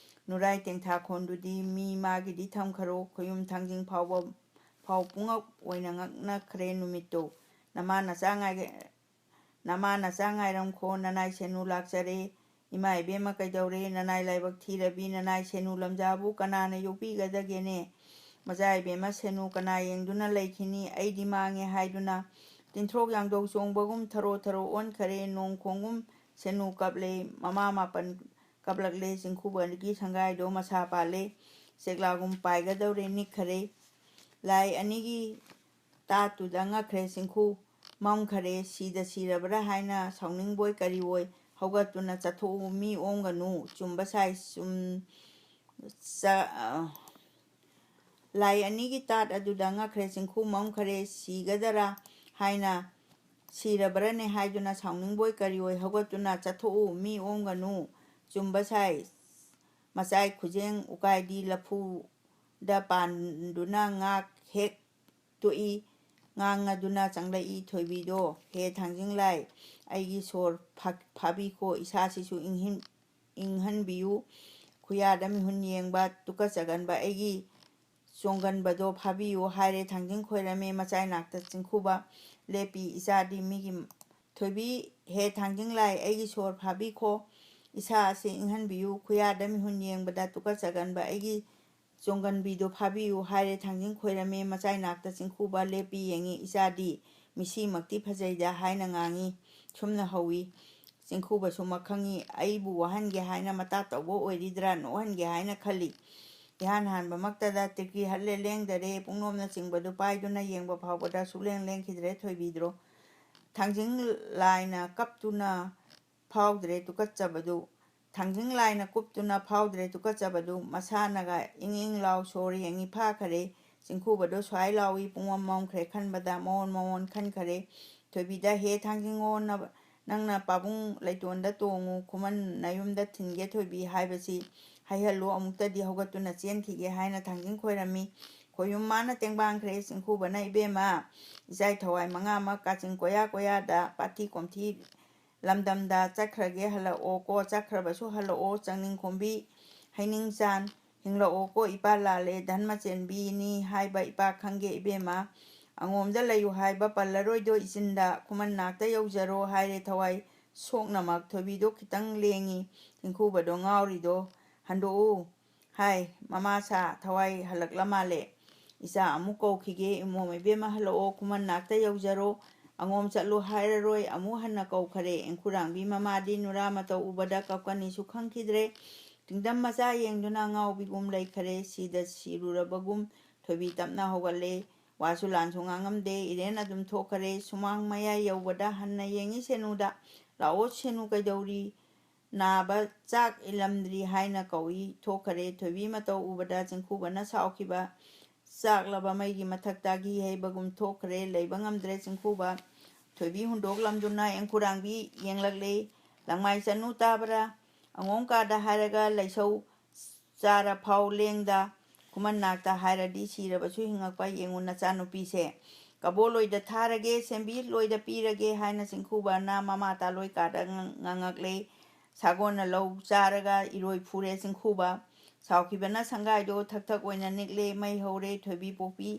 ꯅꯨꯔꯥꯏ ꯇꯦꯡꯊꯥ ꯈꯣꯟꯗꯨꯗꯤ ꯃꯤ ꯃꯥꯒꯤꯗꯤ ꯊꯝꯈꯔꯣ, ꯈꯨꯌꯨꯝ ꯊꯥꯡꯖꯤꯡ ꯐꯥꯎꯕ ꯐꯥꯎ ꯄꯨꯡꯉꯛ ꯑꯣꯏꯅ ꯉꯛꯅꯈ꯭ꯔꯦ ꯅꯨꯃꯤꯠꯇꯣ꯫ "ꯅꯃꯥ ꯅꯆꯥ ꯉꯥꯏꯒ-, ꯅꯃꯥ ꯅꯆꯥ ꯉꯥꯏꯔꯝꯈꯣ, ꯅꯅꯥꯏ ꯁꯦꯅꯨ ꯂꯥꯛꯆꯔꯦ꯫ ꯏꯃꯥ ꯏꯕꯦꯝꯃ ꯀꯩꯗꯧꯔꯦ? ꯅꯅꯥꯏ ꯂꯥꯏꯕꯛ ꯊꯤꯔꯕꯤ ꯅꯅꯥꯏ ꯁꯦꯅꯨ ꯂꯝꯖꯥꯕꯨ ꯀꯅꯥꯅ ꯌꯣꯛꯄꯤꯒꯗꯒꯦꯅꯦ? ꯃꯆꯥ ꯏꯕꯦꯝꯃ ꯁꯦꯅꯨ ꯀꯅꯥ ꯌꯦꯡꯗꯨꯅ ꯂꯩꯈꯤꯅꯤ? ꯑꯩꯗꯤ ꯃꯥꯡꯉꯦ" ꯍꯥꯏꯗꯨꯅ ꯇꯤꯟꯊ꯭ꯔꯣꯛ ꯌꯥꯡꯗꯧ ꯆꯣꯡꯕꯒꯨꯝ ꯊꯔꯣ ꯊꯔꯣ ꯑꯣꯟꯈꯔꯦ꯫ ꯅꯣꯡ ꯈꯣꯡꯒꯨꯝ ꯁꯦꯅꯨ ꯀꯞꯂꯦ꯫ ꯃꯃꯥ ꯃꯥꯄꯟ ꯀꯞꯂꯛꯂꯦ꯫ ꯆꯤꯡꯈꯨꯕꯒꯤ ꯁꯪꯒꯥꯏꯗꯣ ꯃꯁꯥ ꯄꯥꯜꯂꯦ꯫ ꯆꯦꯛꯂꯥꯒꯨꯝ ꯄꯥꯏꯒꯗꯧꯔꯦ꯫ ꯅꯤꯛꯈꯔꯦ꯫ ꯂꯥꯏ ꯑꯅꯤꯒꯤ ꯇꯥꯠꯇꯨꯗ ꯉꯛꯈ꯭ꯔꯦ ꯆꯤꯡꯈꯨ꯫ ꯃꯝꯈꯔꯦ꯫ ꯁꯤꯗ ꯁꯤꯔꯕ꯭ꯔꯥ ꯍꯥꯏꯅ ꯁꯥꯎꯅꯤꯡꯕꯣꯏ ꯀꯔꯤꯑꯣꯏ ꯍꯧꯒꯠꯇꯨꯅ, "ꯆꯠꯊꯣꯛꯎ, ꯃꯤ ꯑꯣꯟꯒꯅꯨ, ꯆꯨꯝꯕ ꯁꯥꯏ, ꯆꯨꯝ-, ꯆ-, ꯑ, ꯂꯥꯏ ꯑꯅꯤꯒꯤ ꯇꯥꯠ ꯑꯗꯨꯗ ꯉꯛꯈ꯭ꯔꯦ ꯆꯤꯡꯈꯨ꯫ ꯃꯝꯈꯔꯦ꯫ ꯁꯤꯒꯗꯔꯥ ꯍꯥꯏꯅ, ꯁꯤꯔꯕ꯭ꯔꯅꯦ ꯍꯥꯏꯗꯨꯅ ꯁꯥꯎꯅꯤꯡꯕꯣꯏ ꯀꯔꯤꯑꯣꯏ ꯍꯧꯒꯠꯇꯨꯅ, "ꯆꯠꯊꯣꯛꯎ, ꯃꯤ ꯑꯣꯟꯒꯅꯨ, ꯆꯨꯝꯕ ꯁꯥꯏ, ꯃꯆꯥꯏ ꯈꯨꯖꯦꯡ ꯎꯀꯥꯏꯗꯤ ꯂꯐꯨꯗ ꯄꯥꯟꯗꯨꯅ ꯉꯥ ꯍꯦꯛ ꯇꯣꯛꯏ, ꯉꯥꯡꯉꯗꯨꯅ ꯆꯪꯂꯛꯏ꯫ ꯊꯣꯏꯕꯤꯗꯣ, "ꯍꯦ ꯊꯥꯡꯖꯤꯡ ꯂꯥꯏ, ꯑꯩꯒꯤ ꯁꯣꯔ ꯐꯥ-, ꯐꯥꯕꯤꯈꯣ, ꯏꯁꯥꯁꯤꯁꯨ ꯏꯪꯍꯤꯟ-, ꯏꯪꯍꯟꯕꯤꯌꯨ, ꯈꯨꯌꯥꯗ ꯃꯤꯍꯨꯟ ꯌꯦꯡꯕ, ꯇꯨꯀꯠꯆꯒꯟꯕ ꯑꯩꯒꯤ ꯆꯣꯡꯒꯟꯕꯗꯣ ꯐꯥꯕꯤꯌꯨ" ꯍꯥꯏꯔꯦ꯫ ꯊꯥꯡꯖꯤꯡ ꯈꯣꯏꯔꯝꯃꯦ ꯃꯆꯥꯏ ꯅꯥꯛꯇ ꯆꯤꯡꯈꯨꯕ ꯂꯦꯞꯄꯤ꯫ ꯏꯆꯥꯗꯤ ꯃꯤꯒꯤ ꯊꯣꯏꯕꯤ, "ꯍꯦ ꯊꯥꯡꯖꯤꯡ ꯂꯥꯏ, ꯑꯩꯒꯤ ꯁꯣꯔ ꯐꯥꯕꯤꯈꯣ, ꯏꯁꯥ ꯑꯁꯤ ꯏꯪꯍꯟꯕꯤꯌꯨ, ꯈꯨꯌꯥꯗ ꯃꯤꯍꯨꯟ ꯌꯦꯡꯕꯗ ꯇꯨꯀꯠꯆꯒꯟꯕ ꯑꯩꯒꯤ ꯆꯣꯡꯒꯟꯕꯤꯗꯣ ꯐꯥꯕꯤꯌꯨ" ꯍꯥꯏꯔꯦ꯫ ꯊꯥꯡꯖꯤꯡ ꯈꯣꯏꯔꯝꯃꯦ ꯃꯆꯥꯏ ꯅꯥꯛꯇ ꯆꯤꯡꯈꯨꯕ ꯂꯦꯞꯄꯤ ꯌꯦꯡꯉꯤ꯫ ꯏꯆꯥꯗꯤ ꯃꯤꯁꯤꯃꯛꯇꯤ ꯐꯖꯩꯗ ꯍꯥꯏꯅ ꯉꯥꯡꯉꯤ꯫ ꯁꯨꯝꯅ ꯍꯧꯏ꯫ ꯆꯤꯡꯈꯨꯕꯁꯨ ꯃꯈꯪꯉꯤ꯫ ꯑꯩꯕꯨ ꯋꯥꯍꯟꯒꯦ ꯍꯥꯏꯅ ꯃꯇꯥ ꯇꯧꯕ ꯑꯣꯏꯔꯤꯗ꯭ꯔꯥ, ꯅꯣꯛꯍꯟꯒꯦ ꯍꯥꯏꯅ ꯈꯜꯂꯤ꯫ ꯏꯍꯥꯟ ꯍꯥꯟꯕꯃꯛꯇꯗ ꯇꯤꯛꯀꯤ ꯍꯠꯂꯦ ꯂꯦꯡꯗꯔꯦ꯫ ꯄꯨꯡꯅꯣꯝꯅ ꯆꯤꯡꯕꯗꯨ ꯄꯥꯏꯗꯨꯅ ꯌꯦꯡꯕ ꯐꯥꯎꯕꯗ ꯁꯨꯛꯂꯦꯡ ꯂꯦꯡꯈꯤꯗ꯭ꯔꯦ ꯊꯣꯏꯕꯤꯗ꯭ꯔꯣ꯫ ꯊꯥꯡꯖꯤꯡ ꯂꯥꯏꯅ ꯀꯞꯇꯨꯅ ꯐꯥꯎꯗ꯭ꯔꯦ ꯇꯨꯀꯠꯆꯕꯗꯨ꯫ ꯊꯥꯡꯖꯤꯡ ꯂꯥꯏꯅ ꯀꯨꯞꯇꯨꯅ ꯐꯥꯎꯗ꯭ꯔꯦ ꯇꯨꯀꯠꯆꯕꯗꯨ꯫ ꯃꯁꯥꯅꯒ ꯏꯪ ꯏꯪ ꯂꯥꯎ ꯁꯣꯔ ꯌꯦꯡꯉꯤ ꯐꯥꯈꯔꯦ꯫ ꯆꯤꯡꯈꯨꯕꯗꯣ ꯁ꯭ꯋꯥꯏ ꯂꯥꯎꯏ ꯄꯨꯡꯃꯝ ꯃꯝꯈ꯭ꯔꯦ ꯈꯟꯕꯗ ꯃꯑꯣꯟ ꯃꯑꯣꯟ ꯈꯟꯈꯔꯦ꯫ ꯊꯣꯏꯕꯤꯗ, "ꯍꯦ ꯊꯥꯡꯖꯤꯡꯉꯣ, ꯅ-, ꯅꯪꯅ ꯄꯥꯕꯨꯡ ꯂꯩꯇꯣꯟꯗ ꯇꯣꯡꯉꯨ, ꯈꯨꯃꯟ ꯅꯌꯨꯝꯗ ꯊꯤꯟꯒꯦ ꯊꯣꯏꯕꯤ" ꯍꯥꯏꯕꯁꯤ ꯍꯩꯍꯜꯂꯨ꯫ ꯑꯃꯨꯛꯇꯗꯤ ꯍꯧꯒꯠꯇꯨꯅ ꯆꯦꯟꯈꯤꯒꯦ ꯍꯥꯏꯅ ꯊꯥꯡꯖꯤꯡ ꯈꯣꯏꯔꯝꯃꯤ꯫ ꯈꯣꯏꯌꯨꯝ ꯃꯥꯅ ꯇꯦꯡꯕꯥꯡꯈ꯭ꯔꯦ꯫ ꯆꯤꯡꯈꯨꯕꯅ, "ꯏꯕꯦꯝꯃ, ꯏꯆꯥꯏ ꯊꯋꯥꯏ ꯃꯉꯥꯃꯛ ꯀꯥꯆꯤꯟ ꯀꯣꯌꯥ ꯀꯣꯌꯥꯗ ꯄꯥꯊꯤ ꯀꯣꯝꯊꯤ ꯂꯝꯗꯝꯗ ꯆꯠꯈ꯭ꯔꯒꯦ, ꯍꯜꯂꯛꯑꯣꯀꯣ, ꯆꯠꯈ꯭ꯔꯕꯁꯨ ꯍꯜꯂꯛꯑꯣ, ꯆꯪꯅꯤꯡ ꯈꯣꯝꯕꯤ, ꯍꯩꯅꯤꯡ ꯆꯥꯟ, ꯍꯤꯡꯂꯛꯑꯣꯀꯣ, ꯏꯄꯥ ꯂꯥꯜꯂꯦ, ꯙꯔꯃ ꯆꯦꯟꯕꯤꯅꯤ ꯍꯥꯏꯕ ꯏꯄꯥ ꯈꯪꯒꯦ ꯏꯕꯦꯝꯃ꯫ ꯑꯉꯣꯝꯗ ꯂꯩꯌꯨ ꯍꯥꯏꯕ ꯄꯜꯂꯔꯣꯏꯗꯣ ꯏꯆꯤꯟꯗ, ꯈꯨꯃꯟ ꯅꯥꯛꯇ ꯌꯧꯖꯔꯣ" ꯍꯥꯏꯔꯦ ꯊꯋꯥꯏ ꯁꯣꯛꯅꯃꯛ꯫ ꯊꯣꯏꯕꯤꯗꯣ ꯈꯤꯇꯪ ꯂꯦꯡꯉꯤ꯫ ꯆꯤꯡꯈꯨꯕꯗꯣ ꯉꯥꯎꯔꯤꯗꯣ, "ꯍꯟꯗꯣꯛꯎ" ꯍꯥꯏ꯫ ꯃꯃꯥ ꯁꯥ ꯊꯋꯥꯏ ꯍꯜꯂꯛꯂ ꯃꯥꯜꯂꯦ꯫ "ꯏꯆꯥ ꯑꯃꯨꯛ ꯀꯧꯈꯤꯒꯦ, ꯏꯃꯣꯝ ꯏꯕꯦꯝꯃ ꯍꯜꯂꯛꯑꯣ, ꯈꯨꯃꯟ ꯅꯥꯛꯇ ꯌꯧꯖꯔꯣ, ꯑꯉꯣꯝ ꯆꯠꯂꯨ ꯍꯥꯏꯔꯔꯣꯏ" ꯑꯃꯨꯛ ꯍꯟꯅ ꯀꯧꯈꯔꯦ꯫ ꯑꯦꯡꯈꯨꯔꯥꯡꯕꯤ ꯃꯃꯥꯗꯤ ꯅꯨꯔꯥ ꯃꯇꯧ ꯎꯕꯗ ꯀꯞꯀꯅꯤꯁꯨ ꯈꯪꯈꯤꯗ꯭ꯔꯦ꯫ ꯀꯤꯡꯗꯝ ꯃꯆꯥ ꯌꯦꯡꯗꯨꯅ ꯉꯥꯎꯕꯤꯒꯨꯝ ꯂꯩꯈꯔꯦ꯫ ꯁꯤꯗ ꯁꯤꯔꯨꯔꯕꯒꯨꯝ ꯊꯣꯏꯕꯤ ꯇꯞꯅ ꯍꯧꯒꯠꯂꯦ꯫ ꯋꯥꯁꯨ ꯂꯥꯟꯁꯨ ꯉꯥꯡꯉꯝꯗꯦ꯫ ꯏꯔꯦꯟ ꯑꯗꯨꯝ ꯊꯣꯛꯈꯔꯦ꯫ ꯁꯨꯃꯥꯡ ꯃꯌꯥꯏ ꯌꯧꯕꯗ ꯍꯟꯅ ꯌꯦꯡꯉꯤ ꯁꯦꯅꯨꯗ꯫ "ꯂꯥꯛꯑꯣ ꯁꯦꯅꯨ, ꯀꯩꯗꯧꯔꯤ? ꯅꯥꯕ ꯆꯥꯛ ꯏꯜꯂꯝꯗ꯭ꯔꯤ" ꯍꯥꯏꯅ ꯀꯧꯏ꯫ ꯊꯣꯛꯈꯔꯦ꯫ ꯊꯣꯏꯕꯤ ꯃꯇꯧ ꯎꯕꯗ ꯆꯤꯡꯈꯨꯕꯅ ꯁꯥꯎꯈꯤꯕ ꯆꯥꯛꯂꯕ ꯃꯩꯒꯤ ꯃꯊꯛꯇ ꯘꯤ ꯍꯩꯕꯒꯨꯝ ꯊꯣꯛꯈ꯭ꯔꯦ꯫ ꯂꯩꯕ ꯉꯝꯗ꯭ꯔꯦ ꯆꯤꯡꯈꯨꯕ꯫ ꯊꯣꯏꯕꯤ ꯍꯨꯟꯗꯣꯛꯂꯝꯗꯨꯅ ꯑꯦꯡꯈꯨꯔꯥꯡꯕꯤ ꯌꯦꯡꯂꯛꯂꯦ꯫ "ꯂꯪꯃꯥꯏ ꯆꯅꯨ ꯇꯥꯕ꯭ꯔꯥ? ꯑꯉꯣꯝ ꯀꯥꯗ ꯍꯥꯏꯔꯒ ꯂꯩꯁꯧ ꯆꯥꯔ ꯐꯥꯎ ꯂꯦꯡꯗ, ꯈꯨꯃꯟ ꯅꯥꯛꯇ ꯍꯥꯏꯔꯗꯤ ꯁꯤꯔꯕꯁꯨ ꯍꯤꯡꯉꯛꯄ ꯌꯦꯡꯉꯨ ꯅꯆꯥꯅꯨꯄꯤꯁꯦ" "ꯀꯕꯣ ꯂꯣꯏꯗ ꯊꯥꯔꯒꯦ, ꯁꯦꯝꯕꯤ ꯂꯣꯏꯗ ꯄꯤꯔꯒꯦ" ꯍꯥꯏꯅ ꯆꯤꯡꯈꯨꯕꯅ ꯃꯃꯥ ꯇꯥꯂꯣꯏ ꯀꯥꯗ ꯉꯥꯡ-, ꯉꯥꯡꯉꯛꯂꯦ꯫ ꯁꯥꯒꯣꯟꯅ ꯂꯧ ꯆꯥꯔꯒ ꯏꯔꯣꯏ ꯐꯨꯔꯦ ꯆꯤꯡꯈꯨꯕ꯫ ꯁꯥꯎꯈꯤꯕꯅ ꯁꯪꯒꯥꯏꯗꯣ ꯊꯛ ꯊꯛ ꯑꯣꯏꯅ ꯅꯤꯛꯂꯦ꯫ ꯃꯩ ꯍꯧꯔꯦ꯫ ꯊꯣꯏꯕꯤ ꯄꯣꯛꯄꯤ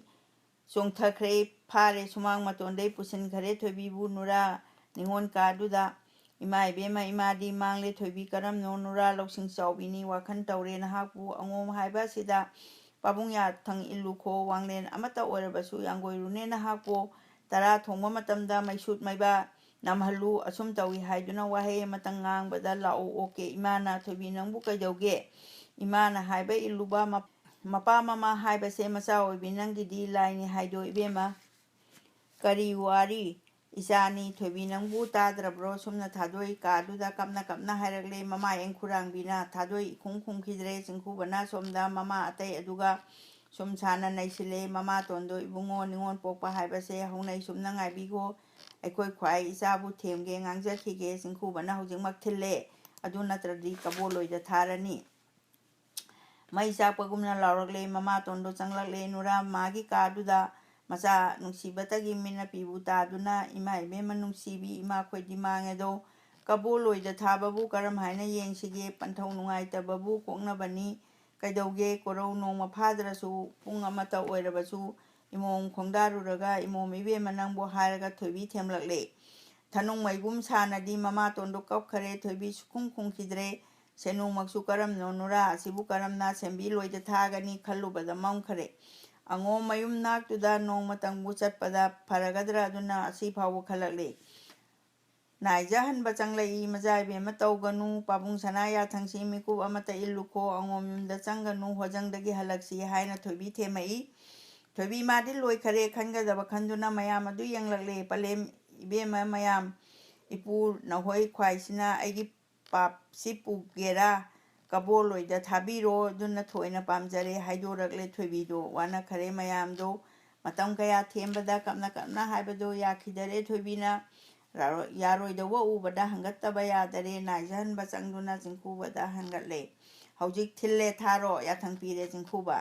ꯆꯣꯡꯊꯈ꯭ꯔꯦ, ꯐꯥꯔꯦ꯫ ꯁꯨꯃꯥꯡ ꯃꯇꯣꯟꯗꯩ ꯄꯨꯁꯤꯟꯈꯔꯦ ꯊꯣꯏꯕꯤꯕꯨ ꯅꯨꯔꯥ ꯅꯤꯉꯣꯜ ꯀꯥꯗꯨꯗ꯫ "ꯏꯃꯥ ꯏꯕꯦꯝꯃ, ꯏꯃꯥꯗꯤ ꯃꯥꯡꯂꯦ ꯊꯣꯏꯕꯤ, ꯀꯔꯝꯅꯣ ꯅꯨꯔꯥ ꯂꯧꯁꯤꯡ ꯆꯥꯎꯕꯤꯅꯤ꯫ ꯋꯥꯈꯜ ꯇꯧꯔꯦ ꯅꯍꯥꯛꯄꯨ꯫ ꯑꯉꯣꯝ ꯍꯥꯏꯕ ꯑꯁꯤꯗ ꯄꯥꯕꯨꯡ ꯌꯥꯊꯪ ꯏꯜꯂꯨꯈꯣ꯫ ꯋꯥꯡꯂꯦꯟ ꯑꯃꯠꯇ ꯑꯣꯏꯔꯕꯁꯨ ꯌꯥꯡꯒꯣꯏꯔꯨꯅꯦ ꯅꯍꯥꯛꯄꯨ꯫ ꯇꯔꯥ ꯊꯣꯡꯕ ꯃꯇꯝꯗ ꯃꯩꯁꯨꯠ ꯃꯩꯕ ꯅꯝꯍꯜꯂꯨ꯫ ꯑꯁꯨꯝ ꯇꯧꯏ ꯍꯥꯏꯗꯨꯅ ꯋꯥꯍꯩ ꯑꯃꯇꯪ ꯉꯥꯡꯕꯗ ꯂꯥꯛꯑꯣ ꯑꯣꯛꯀꯦ ꯏꯃꯥꯅ꯫ ꯊꯣꯏꯕꯤ ꯅꯪꯕꯨ ꯀꯩꯗꯧꯒꯦ? ꯏꯃꯥꯅ ꯍꯥꯏꯕ ꯏꯜꯂꯨꯕ ꯃꯞ-, ꯃꯄꯥ ꯃꯃꯥ ꯍꯥꯏꯕꯁꯦ ꯃꯆꯥ ꯑꯣꯏꯕꯤ ꯅꯪꯒꯤꯗꯤ ꯂꯥꯏꯅꯤ ꯍꯥꯏꯗꯣ ꯏꯕꯦꯝꯃ꯫ ꯀꯔꯤ ꯋꯥꯔꯤ? ꯏꯆꯥꯅꯤ ꯊꯣꯏꯕꯤ ꯅꯪꯕꯨ ꯇꯥꯗ꯭ꯔꯕ꯭ꯔꯣ?" ꯁꯨꯝꯅ ꯊꯥꯗꯣꯏ ꯀꯥꯗꯨꯗ ꯀꯞꯅ ꯀꯞꯅ ꯍꯥꯏꯔꯛꯂꯦ꯫ ꯃꯃꯥ ꯌꯦꯡ ꯈꯨꯔꯥꯡꯕꯤꯅ ꯊꯥꯗꯣꯏ ꯏꯈꯨꯝ ꯈꯨꯝꯈꯤꯗ꯭ꯔꯦ꯫ ꯆꯤꯡꯈꯨꯕꯅ ꯁꯣꯝꯗ ꯃꯃꯥ ꯑꯇꯩ ꯑꯗꯨꯒ ꯁꯨꯝ ꯁꯥꯅ ꯅꯩꯁꯤꯜꯂꯦ꯫ "ꯃꯃꯥꯇꯣꯟꯗꯣ ꯏꯕꯨꯡꯉꯣ, ꯅꯤꯉꯣꯜ ꯄꯣꯛꯄ ꯍꯥꯏꯕꯁꯦ ꯍꯧꯅꯩ ꯁꯨꯝꯅ ꯉꯥꯏꯕꯤꯈꯣ꯫ ꯑꯩꯈꯣꯏ ꯈ꯭ꯋꯥꯏ ꯏꯆꯥꯕꯨ ꯊꯦꯝꯒꯦ ꯉꯥꯡꯖꯈꯤꯒꯦ꯫" ꯆꯤꯡꯈꯨꯕꯅ ꯍꯧꯖꯤꯛꯃꯛ ꯊꯤꯜꯂꯦ꯫ "ꯑꯗꯨ ꯅꯠꯇ꯭ꯔꯗꯤ ꯀꯕꯣ ꯂꯣꯏꯗ ꯊꯥꯔꯅꯤ꯫" ꯃꯩ ꯆꯥꯛꯄꯒꯨꯝꯅ ꯂꯥꯎꯔꯛꯂꯦ꯫ ꯃꯃꯥꯇꯣꯟꯗꯣ ꯆꯪꯂꯛꯂꯦ꯫ ꯅꯨꯔꯥ ꯃꯥꯒꯤ ꯀꯥꯗꯨꯗ ꯃꯆꯥ ꯅꯨꯡꯁꯤꯕꯇꯒꯤ ꯃꯤꯠꯅ ꯄꯤꯕꯨ ꯇꯥꯗꯨꯅ, "ꯏꯃꯥ ꯏꯕꯦꯝꯃ ꯅꯨꯡꯁꯤꯕꯤ, ꯏꯃꯥ ꯑꯩꯈꯣꯏꯗꯤ ꯃꯥꯡꯉꯦꯗꯣ꯫ ꯀꯕꯣ ꯂꯣꯏꯗ ꯊꯥꯕꯕꯨ ꯀꯔꯝ ꯍꯥꯏꯅ ꯌꯦꯡꯁꯤꯒꯦ? ꯄꯟꯊꯧ ꯅꯨꯡꯉꯥꯏꯇꯕꯕꯨ ꯀꯣꯛꯅꯕꯅꯤ꯫ ꯀꯩꯗꯧꯒꯦ? ꯀꯣꯔꯧ ꯅꯣꯡꯃ ꯐꯥꯗ꯭ꯔꯁꯨ ꯄꯨꯡ ꯑꯃꯇ ꯑꯣꯏꯔꯕꯁꯨ ꯏꯃꯣꯝ ꯈꯣꯡꯗꯥꯔꯨꯔꯒ ꯏꯃꯣꯝ ꯏꯕꯦꯝꯃ ꯅꯪꯕꯨ" ꯍꯥꯏꯔꯒ ꯊꯣꯏꯕꯤ ꯊꯦꯝꯂꯛꯂꯦ꯫ ꯊꯅꯨꯡ ꯃꯩꯕꯨꯝ ꯁꯥꯅꯗꯤ ꯃꯃꯥꯇꯣꯟꯗꯣ ꯀꯞꯈꯔꯦ꯫ ꯊꯣꯏꯕꯤ ꯁꯨꯛꯈꯨꯝ ꯈꯨꯝꯈꯤꯗ꯭ꯔꯦ꯫ ꯁꯦꯅꯨꯃꯛꯁꯨ "ꯀꯔꯝꯅꯣ ꯅꯨꯔꯥ ꯑꯁꯤꯕꯨ ꯀꯔꯝꯅ ꯁꯦꯝꯕꯤ ꯂꯣꯏꯗ ꯊꯥꯒꯅꯤ?" ꯈꯜꯂꯨꯕꯗ ꯃꯝꯈꯔꯦ꯫ ꯑꯉꯣꯝ ꯃꯌꯨꯝ ꯅꯥꯛꯇꯨꯗ ꯅꯣꯡꯃꯇꯪꯕꯨ ꯆꯠꯄꯗ ꯐꯔꯒꯗ꯭ꯔꯥ ꯑꯗꯨꯅ ꯑꯁꯤ ꯐꯥꯎꯕ ꯈꯜꯂꯛꯂꯦ꯫ ꯅꯥꯏꯖꯍꯟꯕ ꯆꯪꯂꯛꯏ꯫ "ꯃꯆꯥ ꯏꯕꯦꯝꯃ ꯇꯧꯒꯅꯨ, ꯄꯥꯕꯨꯡ ꯁꯅꯥ ꯌꯥꯊꯪꯁꯤ ꯃꯤꯀꯨꯞ ꯑꯃꯇ ꯏꯜꯂꯨꯈꯣ, ꯑꯉꯣꯝ ꯌꯨꯝꯗ ꯆꯪꯒꯅꯨ, ꯍꯣꯖꯪꯗꯒꯤ ꯍꯜꯂꯛꯁꯤ" ꯍꯥꯏꯅ ꯊꯣꯏꯕꯤ ꯊꯦꯝꯃꯛꯏ꯫ ꯊꯣꯏꯕꯤ ꯃꯥꯗꯤ ꯂꯣꯏꯈꯔꯦ ꯈꯟꯒꯗꯕ ꯈꯟꯗꯨꯅ ꯃꯌꯥꯝ ꯑꯗꯨ ꯌꯦꯡꯂꯛꯂꯦ꯫ "ꯄꯂꯦꯝ ꯏꯕꯦꯝꯃ ꯃꯌꯥꯝ, ꯏꯄꯨ ꯅꯍꯣꯏ ꯈ꯭ꯋꯥꯏꯁꯤꯅ ꯑꯩꯒꯤ ꯄꯥꯞꯁꯤ ꯄꯨꯒꯦꯔꯥ? ꯀꯕꯣ ꯂꯣꯏꯗ ꯊꯥꯕꯤꯔꯣ, ꯑꯗꯨꯅ ꯊꯣꯏꯅ ꯄꯥꯝꯖꯔꯦ" ꯍꯥꯏꯗꯣꯔꯛꯂꯦ ꯊꯣꯏꯕꯤꯗꯣ꯫ ꯋꯥꯅꯈꯔꯦ ꯃꯌꯥꯝꯗꯣ꯫ ꯃꯇꯝ ꯀꯌꯥ ꯊꯦꯝꯕꯗ ꯀꯞꯅ ꯀꯞꯅ ꯍꯥꯏꯕꯗꯣ ꯌꯥꯈꯤꯗꯔꯦ ꯊꯣꯏꯕꯤꯅ꯫ ꯌꯥꯔꯣ-, ꯌꯥꯔꯣꯏꯗꯧꯕ ꯎꯕꯗ ꯍꯪꯒꯠꯇꯕ ꯌꯥꯗꯔꯦ꯫ ꯅꯥꯏꯖꯍꯟꯕ ꯆꯪꯗꯨꯅ ꯆꯤꯡꯈꯨꯕꯗ ꯍꯪꯒꯠꯂꯦ꯫ "ꯍꯧꯖꯤꯛ ꯊꯤꯜꯂꯦ ꯊꯥꯔꯣ", ꯌꯥꯊꯪ ꯄꯤꯔꯦ ꯆꯤꯡꯈꯨꯕ꯫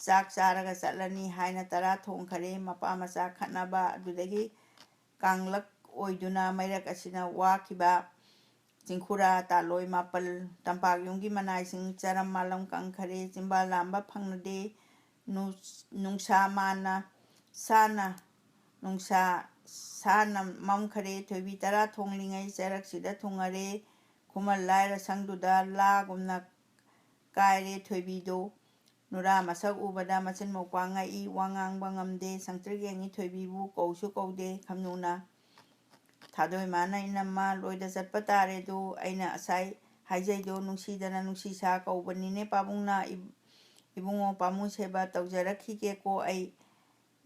ꯆꯥꯛ ꯆꯥꯔꯒ ꯆꯠꯂꯅꯤ ꯍꯥꯏꯅ ꯇꯔꯥ ꯊꯣꯡꯈꯔꯦ꯫ ꯃꯄꯥ ꯃꯆꯥ ꯈꯠꯅꯕ ꯑꯗꯨꯗꯒꯤ ꯀꯥꯡꯂꯛ ꯑꯣꯏꯗꯨꯅ ꯃꯩꯔꯛ ꯑꯁꯤꯅ ꯋꯥꯈꯤꯕ ꯆꯤꯡꯈꯨꯔꯥ ꯇꯥꯂꯣꯏ ꯃꯥꯄꯜ, ꯇꯝꯄꯥꯛ ꯌꯨꯝꯒꯤ ꯃꯅꯥꯏꯁꯤꯡ ꯆꯔꯝ ꯃꯥꯂꯝ ꯀꯪꯈꯔꯦ꯫ ꯆꯤꯝꯕꯥꯜ ꯂꯥꯝꯕ ꯐꯪꯅꯗꯦ꯫ ꯅꯨ-, ꯅꯨꯡꯁꯥ ꯃꯥꯅ ꯁꯥꯅ, ꯅꯨꯡꯁꯥ ꯁꯥꯅ ꯃꯝꯈꯔꯦ꯫ ꯊꯣꯏꯕꯤ ꯇꯔꯥ ꯊꯣꯡꯂꯤꯉꯩ ꯆꯔꯛꯁꯤꯗ ꯊꯨꯡꯉꯔꯦ꯫ ꯈꯨꯃꯟ ꯂꯥꯏꯔ ꯁꯪꯗꯨꯗ ꯂꯥꯒꯨꯝꯅ ꯀꯥꯏꯔꯦ ꯊꯣꯏꯕꯤꯗꯣ꯫ ꯅꯨꯔꯥ ꯃꯁꯛ ꯎꯕꯗ ꯃꯆꯤꯟ ꯃꯧꯄꯥ ꯉꯛꯏ, ꯋꯥ ꯉꯥꯡꯕ ꯉꯝꯗꯦ꯫ ꯁꯪꯇ꯭ꯔꯤꯛ ꯌꯦꯡꯉꯤ ꯊꯣꯏꯕꯤꯕꯨ ꯀꯧꯁꯨ ꯀꯧꯗꯦ꯫ ꯈꯝꯅꯨꯅ ꯊꯥꯗꯣꯏ ꯃꯥꯅ, "ꯏꯅꯝꯃ, ꯂꯣꯏꯗ ꯆꯠꯄ ꯇꯥꯔꯦ ꯑꯗꯨ꯫ ꯑꯩꯅ ꯑꯁꯥꯏ ꯍꯥꯏꯖꯩꯗꯣ ꯅꯨꯡꯁꯤꯗꯅ ꯅꯨꯡꯁꯤ ꯁꯥ ꯀꯧꯕꯅꯤꯅꯦ ꯄꯥꯕꯨꯡꯅ꯫ ꯏꯕꯨꯡꯉꯣ ꯄꯥꯃꯨ ꯁꯦꯕꯥ ꯇꯧꯖꯔꯛꯈꯤꯒꯦꯀꯣ ꯑꯩ꯫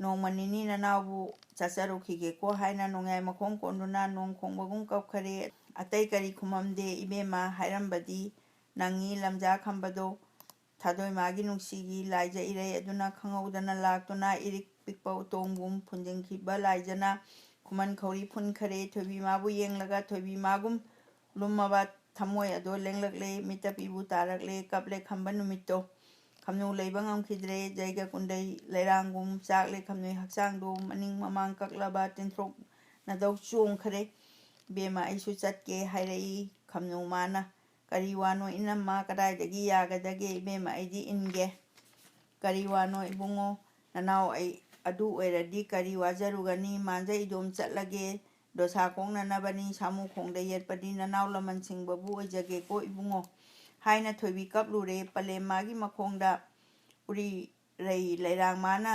ꯅꯣꯡꯃ ꯅꯤꯅꯤ ꯅꯅꯥꯎꯕꯨ ꯆꯠꯆꯔꯨꯈꯤꯒꯦꯀꯣ" ꯍꯥꯏꯅ ꯅꯣꯡꯌꯥꯏ ꯃꯈꯣꯡ ꯀꯣꯟꯗꯨꯅ ꯅꯣꯡ ꯈꯣꯡꯕꯒꯨꯝ ꯀꯞꯈꯔꯦ꯫ ꯑꯇꯩ ꯀꯔꯤ ꯈꯨꯝꯃꯝꯗꯦ꯫ ꯏꯕꯦꯝꯃ ꯍꯥꯏꯔꯝꯕꯗꯤ ꯅꯪꯉꯤ ꯂꯝꯖꯥ ꯈꯝꯕꯗꯣ꯫ ꯊꯥꯗꯣꯏ ꯃꯥꯒꯤ ꯅꯨꯡꯁꯤꯒꯤ ꯂꯥꯏꯖ ꯏꯔꯩ ꯑꯗꯨꯅ ꯈꯪꯍꯧꯗꯅ ꯂꯥꯛꯇꯨꯅ ꯏꯔꯤꯛ ꯄꯤꯛꯄ ꯎꯇꯣꯡꯒꯨꯝ ꯐꯨꯟꯖꯤꯟꯈꯤꯕ ꯂꯥꯏꯖꯅ ꯈꯨꯃꯟ ꯈꯧꯔꯤ ꯐꯨꯟꯈꯔꯦ꯫ ꯊꯣꯏꯕꯤ ꯃꯥꯕꯨ ꯌꯦꯡꯂꯒ ꯊꯣꯏꯕꯤ ꯃꯥꯒꯨꯝ ꯂꯨꯝꯃꯕ ꯊꯃꯣꯏ ꯑꯗꯣ ꯂꯦꯡꯂꯛꯂꯦ꯫ ꯃꯤꯠꯇ ꯄꯤꯕꯨ ꯇꯥꯔꯛꯂꯦ꯫ ꯀꯞꯂꯦ ꯈꯝꯕ ꯅꯨꯃꯤꯠꯇꯣ꯫ ꯈꯝꯅꯨ ꯂꯩꯕ ꯉꯝꯈꯤꯗ꯭ꯔꯦ꯫ ꯖꯩꯒ ꯀꯨꯟꯗꯩ ꯂꯩꯔꯥꯡꯒꯨꯝ ꯆꯥꯛꯂꯦ ꯈꯝꯅꯨꯏ ꯍꯛꯆꯥꯡꯗꯣ꯫ ꯃꯅꯤꯡ ꯃꯃꯥꯡ ꯀꯛꯂꯕ ꯇꯤꯟꯊ꯭ꯔꯣꯛ ꯅꯗꯧ ꯆꯣꯡꯈ꯭ꯔꯦ꯫ "ꯏꯕꯦꯝꯃ, ꯑꯩꯁꯨ ꯆꯠꯀꯦ" ꯍꯥꯏꯔꯛꯏ ꯈꯝꯅꯨ ꯃꯥꯅ꯫ "ꯀꯔꯤ ꯋꯥꯅꯣ ꯏꯅꯝꯃ? ꯀꯗꯥꯏꯗꯒꯤ ꯌꯥꯒꯗꯒꯦ? ꯏꯕꯦꯝꯃ, ꯑꯩꯗꯤ ꯏꯟꯒꯦ꯫ ꯀꯔꯤ ꯋꯥꯅꯣ ꯏꯕꯨꯡꯉꯣ? ꯅꯅꯥꯎ ꯑꯩ ꯑꯗꯨ ꯑꯣꯏꯔꯗꯤ ꯀꯔꯤ ꯋꯥꯖꯔꯨꯒꯅꯤ? ꯃꯥꯟꯖ ꯏꯗꯣꯝ ꯆꯠꯂꯒꯦ꯫ ꯗꯣꯁꯥ ꯀꯣꯛꯅꯅꯕꯅꯤ꯫ ꯁꯥꯃꯨ ꯈꯣꯡꯗ ꯌꯦꯠꯄꯗꯤ ꯅꯅꯥꯎ ꯂꯃꯟ ꯁꯤꯡꯕꯕꯨ ꯑꯣꯏꯖꯒꯦꯀꯣ ꯏꯕꯨꯡꯉꯣ" ꯍꯥꯏꯅ ꯊꯣꯏꯕꯤ ꯀꯞꯂꯨꯔꯦ꯫ ꯄꯂꯦꯝ ꯃꯥꯒꯤ ꯃꯈꯣꯡꯗ ꯎꯔꯤꯔꯩ ꯂꯩꯔꯥꯡ ꯃꯥꯅ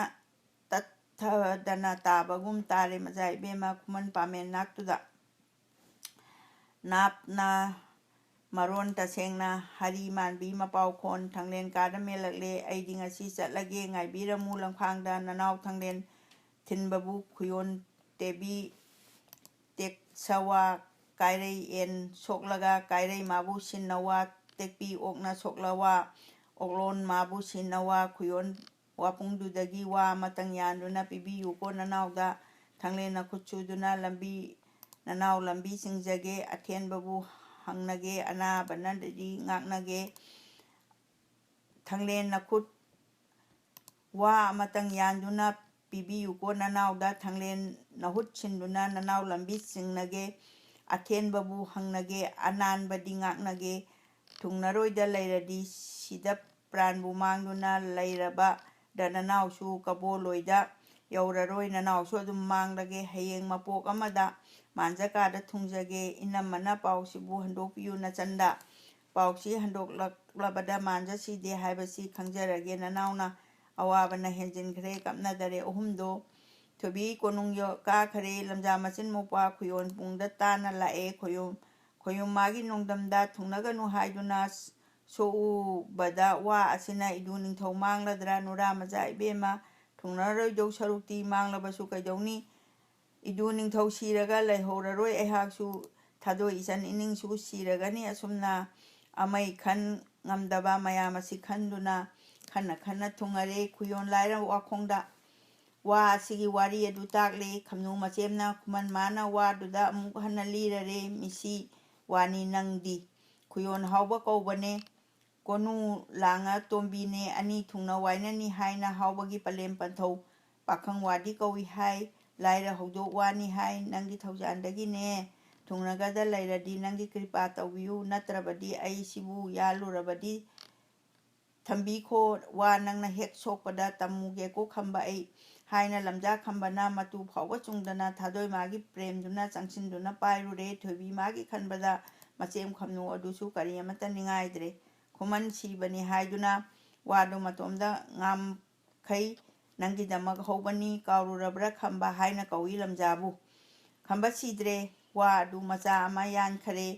ꯇꯠꯊꯗꯅ ꯇꯥꯕꯒꯨꯝ ꯇꯥꯔꯦ꯫ "ꯃꯆꯥ ꯏꯕꯦꯝꯃ, ꯈꯨꯃꯟ ꯄꯥꯃꯦꯟ ꯅꯥꯛꯇꯨꯗ ꯅꯥꯞꯅ ꯃꯔꯣꯟ ꯇꯁꯦꯡꯅ ꯍꯔꯤ ꯃꯥꯟꯕꯤ ꯃꯄꯥꯎ ꯈꯣꯟ ꯊꯥꯡꯂꯦꯟ ꯀꯥꯗ ꯃꯦꯜꯂꯛꯂꯦ꯫ ꯑꯩꯗꯤ ꯉꯁꯤ ꯆꯠꯂꯒꯦ꯫ ꯉꯥꯏꯕꯤꯔꯝꯃꯨ ꯂꯝꯈꯥꯡꯗ ꯅꯅꯥꯎ ꯊꯥꯡꯂꯦꯟ ꯊꯤꯟꯕꯕꯨ ꯈꯨꯌꯣꯟ ꯇꯦꯕꯤ ꯇꯦꯛꯁꯋꯥ ꯀꯥꯏꯔꯩ ꯑꯦꯟ ꯁꯣꯛꯂꯒ ꯀꯥꯏꯔꯩ ꯃꯥꯕꯨ ꯁꯤꯟꯅꯋꯥ ꯇꯦꯛꯄꯤ ꯑꯣꯛꯅ ꯁꯣꯛꯂꯋꯥ ꯑꯣꯛꯂꯣꯟ ꯃꯥꯕꯨ ꯁꯤꯟꯅꯋꯥ ꯈꯨꯌꯣꯟ ꯋꯥꯄꯨꯡꯗꯨꯗꯒꯤ ꯋꯥ ꯑꯃꯇꯪ ꯌꯥꯟꯗꯨꯅ ꯄꯤꯕꯤꯌꯨꯀꯣ ꯅꯅꯥꯎꯗ꯫ ꯊꯥꯡꯂꯦꯟ ꯅꯈꯨꯠ ꯁꯨꯗꯨꯅ ꯂꯝꯕꯤ, ꯅꯅꯥꯎ ꯂꯝꯕꯤ ꯆꯤꯡꯖꯒꯦ꯫ ꯑꯊꯦꯟꯕꯕꯨ ꯍꯪꯅꯒꯦ, ꯑꯅꯥꯕꯅꯗꯤ ꯉꯥꯛꯅꯒꯦ꯫ ꯊꯥꯡꯂꯦꯟ ꯅꯈꯨꯠ ꯋꯥ ꯑꯃꯇꯪ ꯌꯥꯟꯗꯨꯅ ꯄꯤꯕꯤꯌꯨꯀꯣ ꯅꯅꯥꯎꯗ꯫ ꯊꯥꯡꯂꯦꯟ ꯅꯍꯨꯠ ꯁꯤꯟꯗꯨꯅ ꯅꯅꯥꯎ ꯂꯝꯕꯤ ꯆꯤꯡꯅꯒꯦ꯫ ꯑꯊꯦꯟꯕꯕꯨ ꯍꯪꯅꯒꯦ, ꯑꯅꯥꯟꯕꯗꯤ ꯉꯥꯛꯅꯒꯦ꯫ ꯊꯨꯡꯅꯔꯣꯏꯗ ꯂꯩꯔꯗꯤ ꯁꯤꯗ ꯄ꯭ꯔꯥꯟꯕꯨ ꯃꯥꯡꯗꯨꯅ ꯂꯩꯔꯕꯗ ꯅꯅꯥꯎꯁꯨ ꯀꯕꯣꯂꯣꯏꯗ ꯌꯧꯔꯔꯣꯏ꯫ ꯅꯅꯥꯎꯁꯨ ꯑꯗꯨꯝ ꯃꯥꯡꯂꯒꯦ꯫ ꯍꯌꯦꯡ ꯃꯄꯣꯛ ꯑꯃꯗ ꯃꯥꯟꯖꯀꯥꯗ ꯊꯨꯡꯖꯒꯦ꯫ ꯏꯅꯝꯃꯅ ꯄꯥꯎꯁꯤꯕꯨ ꯍꯟꯗꯣꯛꯄꯤꯌꯨ ꯅꯆꯟꯗ꯫ ꯄꯥꯎꯁꯤ ꯍꯟꯗꯣꯛꯂꯛꯂꯕꯗ ꯃꯥꯟꯖ ꯁꯤꯗꯦ ꯍꯥꯏꯕꯁꯤ ꯈꯪꯖꯔꯒꯦ꯫ ꯅꯅꯥꯎꯅ ꯑꯋꯥꯕꯅ ꯍꯦꯟꯖꯤꯟꯈ꯭ꯔꯦ, ꯀꯞꯅꯗꯔꯦ ꯑꯍꯨꯝꯗꯣ꯫ ꯊꯣꯏꯕꯤ ꯀꯣꯅꯨꯡ ꯌꯧ-, ꯀꯥꯈꯔꯦ꯫ ꯂꯝꯖꯥ ꯃꯆꯤꯟ ꯃꯧꯄ꯭ꯋꯥ ꯈꯨꯌꯣꯟ ꯄꯨꯡꯗ ꯇꯥꯅ ꯂꯥꯛꯑꯦ꯫ ꯈꯣꯌꯨꯝ, ꯈꯣꯌꯨꯝ ꯃꯥꯒꯤ ꯅꯣꯡꯗꯝꯗ ꯊꯨꯡꯅꯒꯅꯨ ꯍꯥꯏꯗꯨꯅ ꯁ-, ꯁꯣꯛꯎꯕꯗ ꯋꯥ ꯑꯁꯤꯅ ꯏꯗꯨ ꯅꯤꯡꯊꯧ ꯃꯥꯡꯂꯗ꯭ꯔꯥ? ꯅꯨꯔꯥ ꯃꯆꯥ ꯏꯕꯦꯝꯃ, ꯊꯨꯡꯅꯔꯣꯏꯗꯧ ꯁꯔꯨꯛꯇꯤ ꯃꯥꯡꯂꯕꯁꯨ ꯀꯩꯗꯧꯅꯤ? ꯏꯗꯨ ꯅꯤꯡꯊꯧ ꯁꯤꯔꯒ ꯂꯩꯍꯧꯔꯔꯣꯏ ꯑꯩꯍꯥꯛꯁꯨ, ꯊꯥꯗꯣꯏ ꯏꯆꯟ ꯏꯅꯤꯡꯁꯨ ꯁꯤꯔꯒꯅꯤ꯫ ꯑꯁꯨꯝꯅ ꯑꯃꯩ ꯈꯟ ꯉꯝꯗꯕ ꯃꯌꯥꯝ ꯑꯁꯤ ꯈꯟꯗꯨꯅ ꯈꯟꯅ ꯈꯟꯅ ꯊꯨꯡꯉꯔꯦ꯫ ꯈꯨꯌꯣꯟ ꯂꯥꯏꯔ ꯋꯥꯈꯣꯡꯗ ꯋꯥ ꯑꯁꯤꯒꯤ ꯋꯥꯔꯤ ꯑꯗꯨ ꯇꯥꯛꯂꯦ꯫ ꯈꯝꯅꯨ ꯃꯆꯦꯝꯅ ꯈꯨꯃꯟ ꯃꯥꯅ ꯋꯥꯗꯨꯗ ꯑꯃꯨꯛ ꯍꯟꯅ ꯂꯤꯔꯔꯦ꯫ ꯃꯤꯁꯤ ꯋꯥꯅꯤ ꯅꯪꯗꯤ꯫ ꯈꯨꯌꯣꯟ ꯍꯥꯎꯕ ꯀꯧꯕꯅꯦ꯫ ꯀꯣꯅꯨ ꯂꯥꯡꯉ ꯇꯣꯝꯕꯤꯅꯦ꯫ ꯑꯅꯤ ꯊꯨꯡꯅ ꯋꯥꯏꯅꯅꯤ ꯍꯥꯏꯅ ꯍꯥꯎꯕꯒꯤ ꯄꯂꯦꯝ ꯄꯟꯊꯧ꯫ ꯄꯥꯈꯪ ꯋꯥꯗꯤ ꯀꯧꯏ ꯍꯥꯏ, ꯂꯥꯏꯔ ꯍꯧꯗꯣꯛ ꯋꯥꯅꯤ ꯍꯥꯏ꯫ ꯅꯪꯒꯤ ꯊꯧꯖꯥꯟꯗꯒꯤꯅꯦ꯫ ꯊꯨꯡꯅꯒꯗ ꯂꯩꯔꯗꯤ ꯅꯪꯒꯤ ꯀ꯭ꯔꯤꯄꯥ ꯇꯧꯕꯤꯌꯨ, ꯅꯠꯇ꯭ꯔꯕꯗꯤ ꯑꯩ ꯁꯤꯕꯨ ꯌꯥꯜꯂꯨꯔꯕꯗꯤ ꯊꯝꯕꯤꯈꯣ꯫ ꯋꯥ ꯅꯪꯅ ꯍꯦꯛ ꯁꯣꯛꯄꯗ ꯇꯝꯃꯨꯒꯦꯀꯣ ꯈꯝꯕ ꯑꯩ, ꯍꯥꯏꯅ ꯂꯝꯖꯥ ꯈꯝꯕꯅ ꯃꯇꯨ ꯐꯥꯎꯕ ꯆꯨꯡꯗꯅ ꯊꯥꯗꯣꯏ ꯃꯥꯒꯤ ꯄ꯭ꯔꯦꯝꯗꯨꯅ ꯆꯪꯁꯤꯟꯗꯨꯅ ꯄꯥꯏꯔꯨꯔꯦ꯫ ꯊꯣꯏꯕꯤ ꯃꯥꯒꯤ ꯈꯟꯕꯗ ꯃꯆꯦꯝ ꯈꯝꯅꯨ ꯑꯗꯨꯁꯨ ꯀꯔꯤ ꯑꯃꯠꯇ ꯅꯤꯡꯉꯥꯏꯗ꯭ꯔꯦ꯫ ꯈꯨꯃꯟ ꯁꯤꯕꯅꯤ ꯍꯥꯏꯗꯨꯅ ꯋꯥꯗꯨ ꯃꯇꯣꯝꯗ ꯉꯥꯝꯈꯩ꯫ ꯅꯪꯒꯤꯗꯃꯛ ꯍꯧꯕꯅꯤ ꯀꯥꯎꯔꯨꯔꯕ꯭ꯔꯥ ꯈꯝꯕ ꯍꯥꯏꯅ ꯀꯧꯏ ꯂꯝꯖꯥꯕꯨ꯫ ꯈꯝꯕ ꯁꯤꯗ꯭ꯔꯦ꯫ ꯋꯥ ꯑꯗꯨ ꯃꯆꯥ ꯑꯃ ꯌꯥꯟꯈꯔꯦ꯫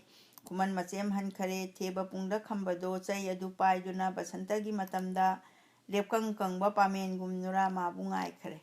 ꯈꯨꯃꯟ ꯃꯆꯦꯝ ꯍꯟꯈꯔꯦ꯫ ꯊꯦꯕ ꯄꯨꯡꯗ ꯈꯝꯕꯗꯣ ꯆꯩ ꯑꯗꯨ ꯄꯥꯏꯗꯨꯅ ꯕꯁꯟꯇꯒꯤ ꯃꯇꯝꯗ ꯂꯦꯞꯀꯪ ꯀꯪꯕ ꯄꯥꯃꯦꯟꯒꯨꯝ ꯅꯨꯔꯥ ꯃꯥꯕꯨ ꯉꯥꯏꯈꯔꯦ꯫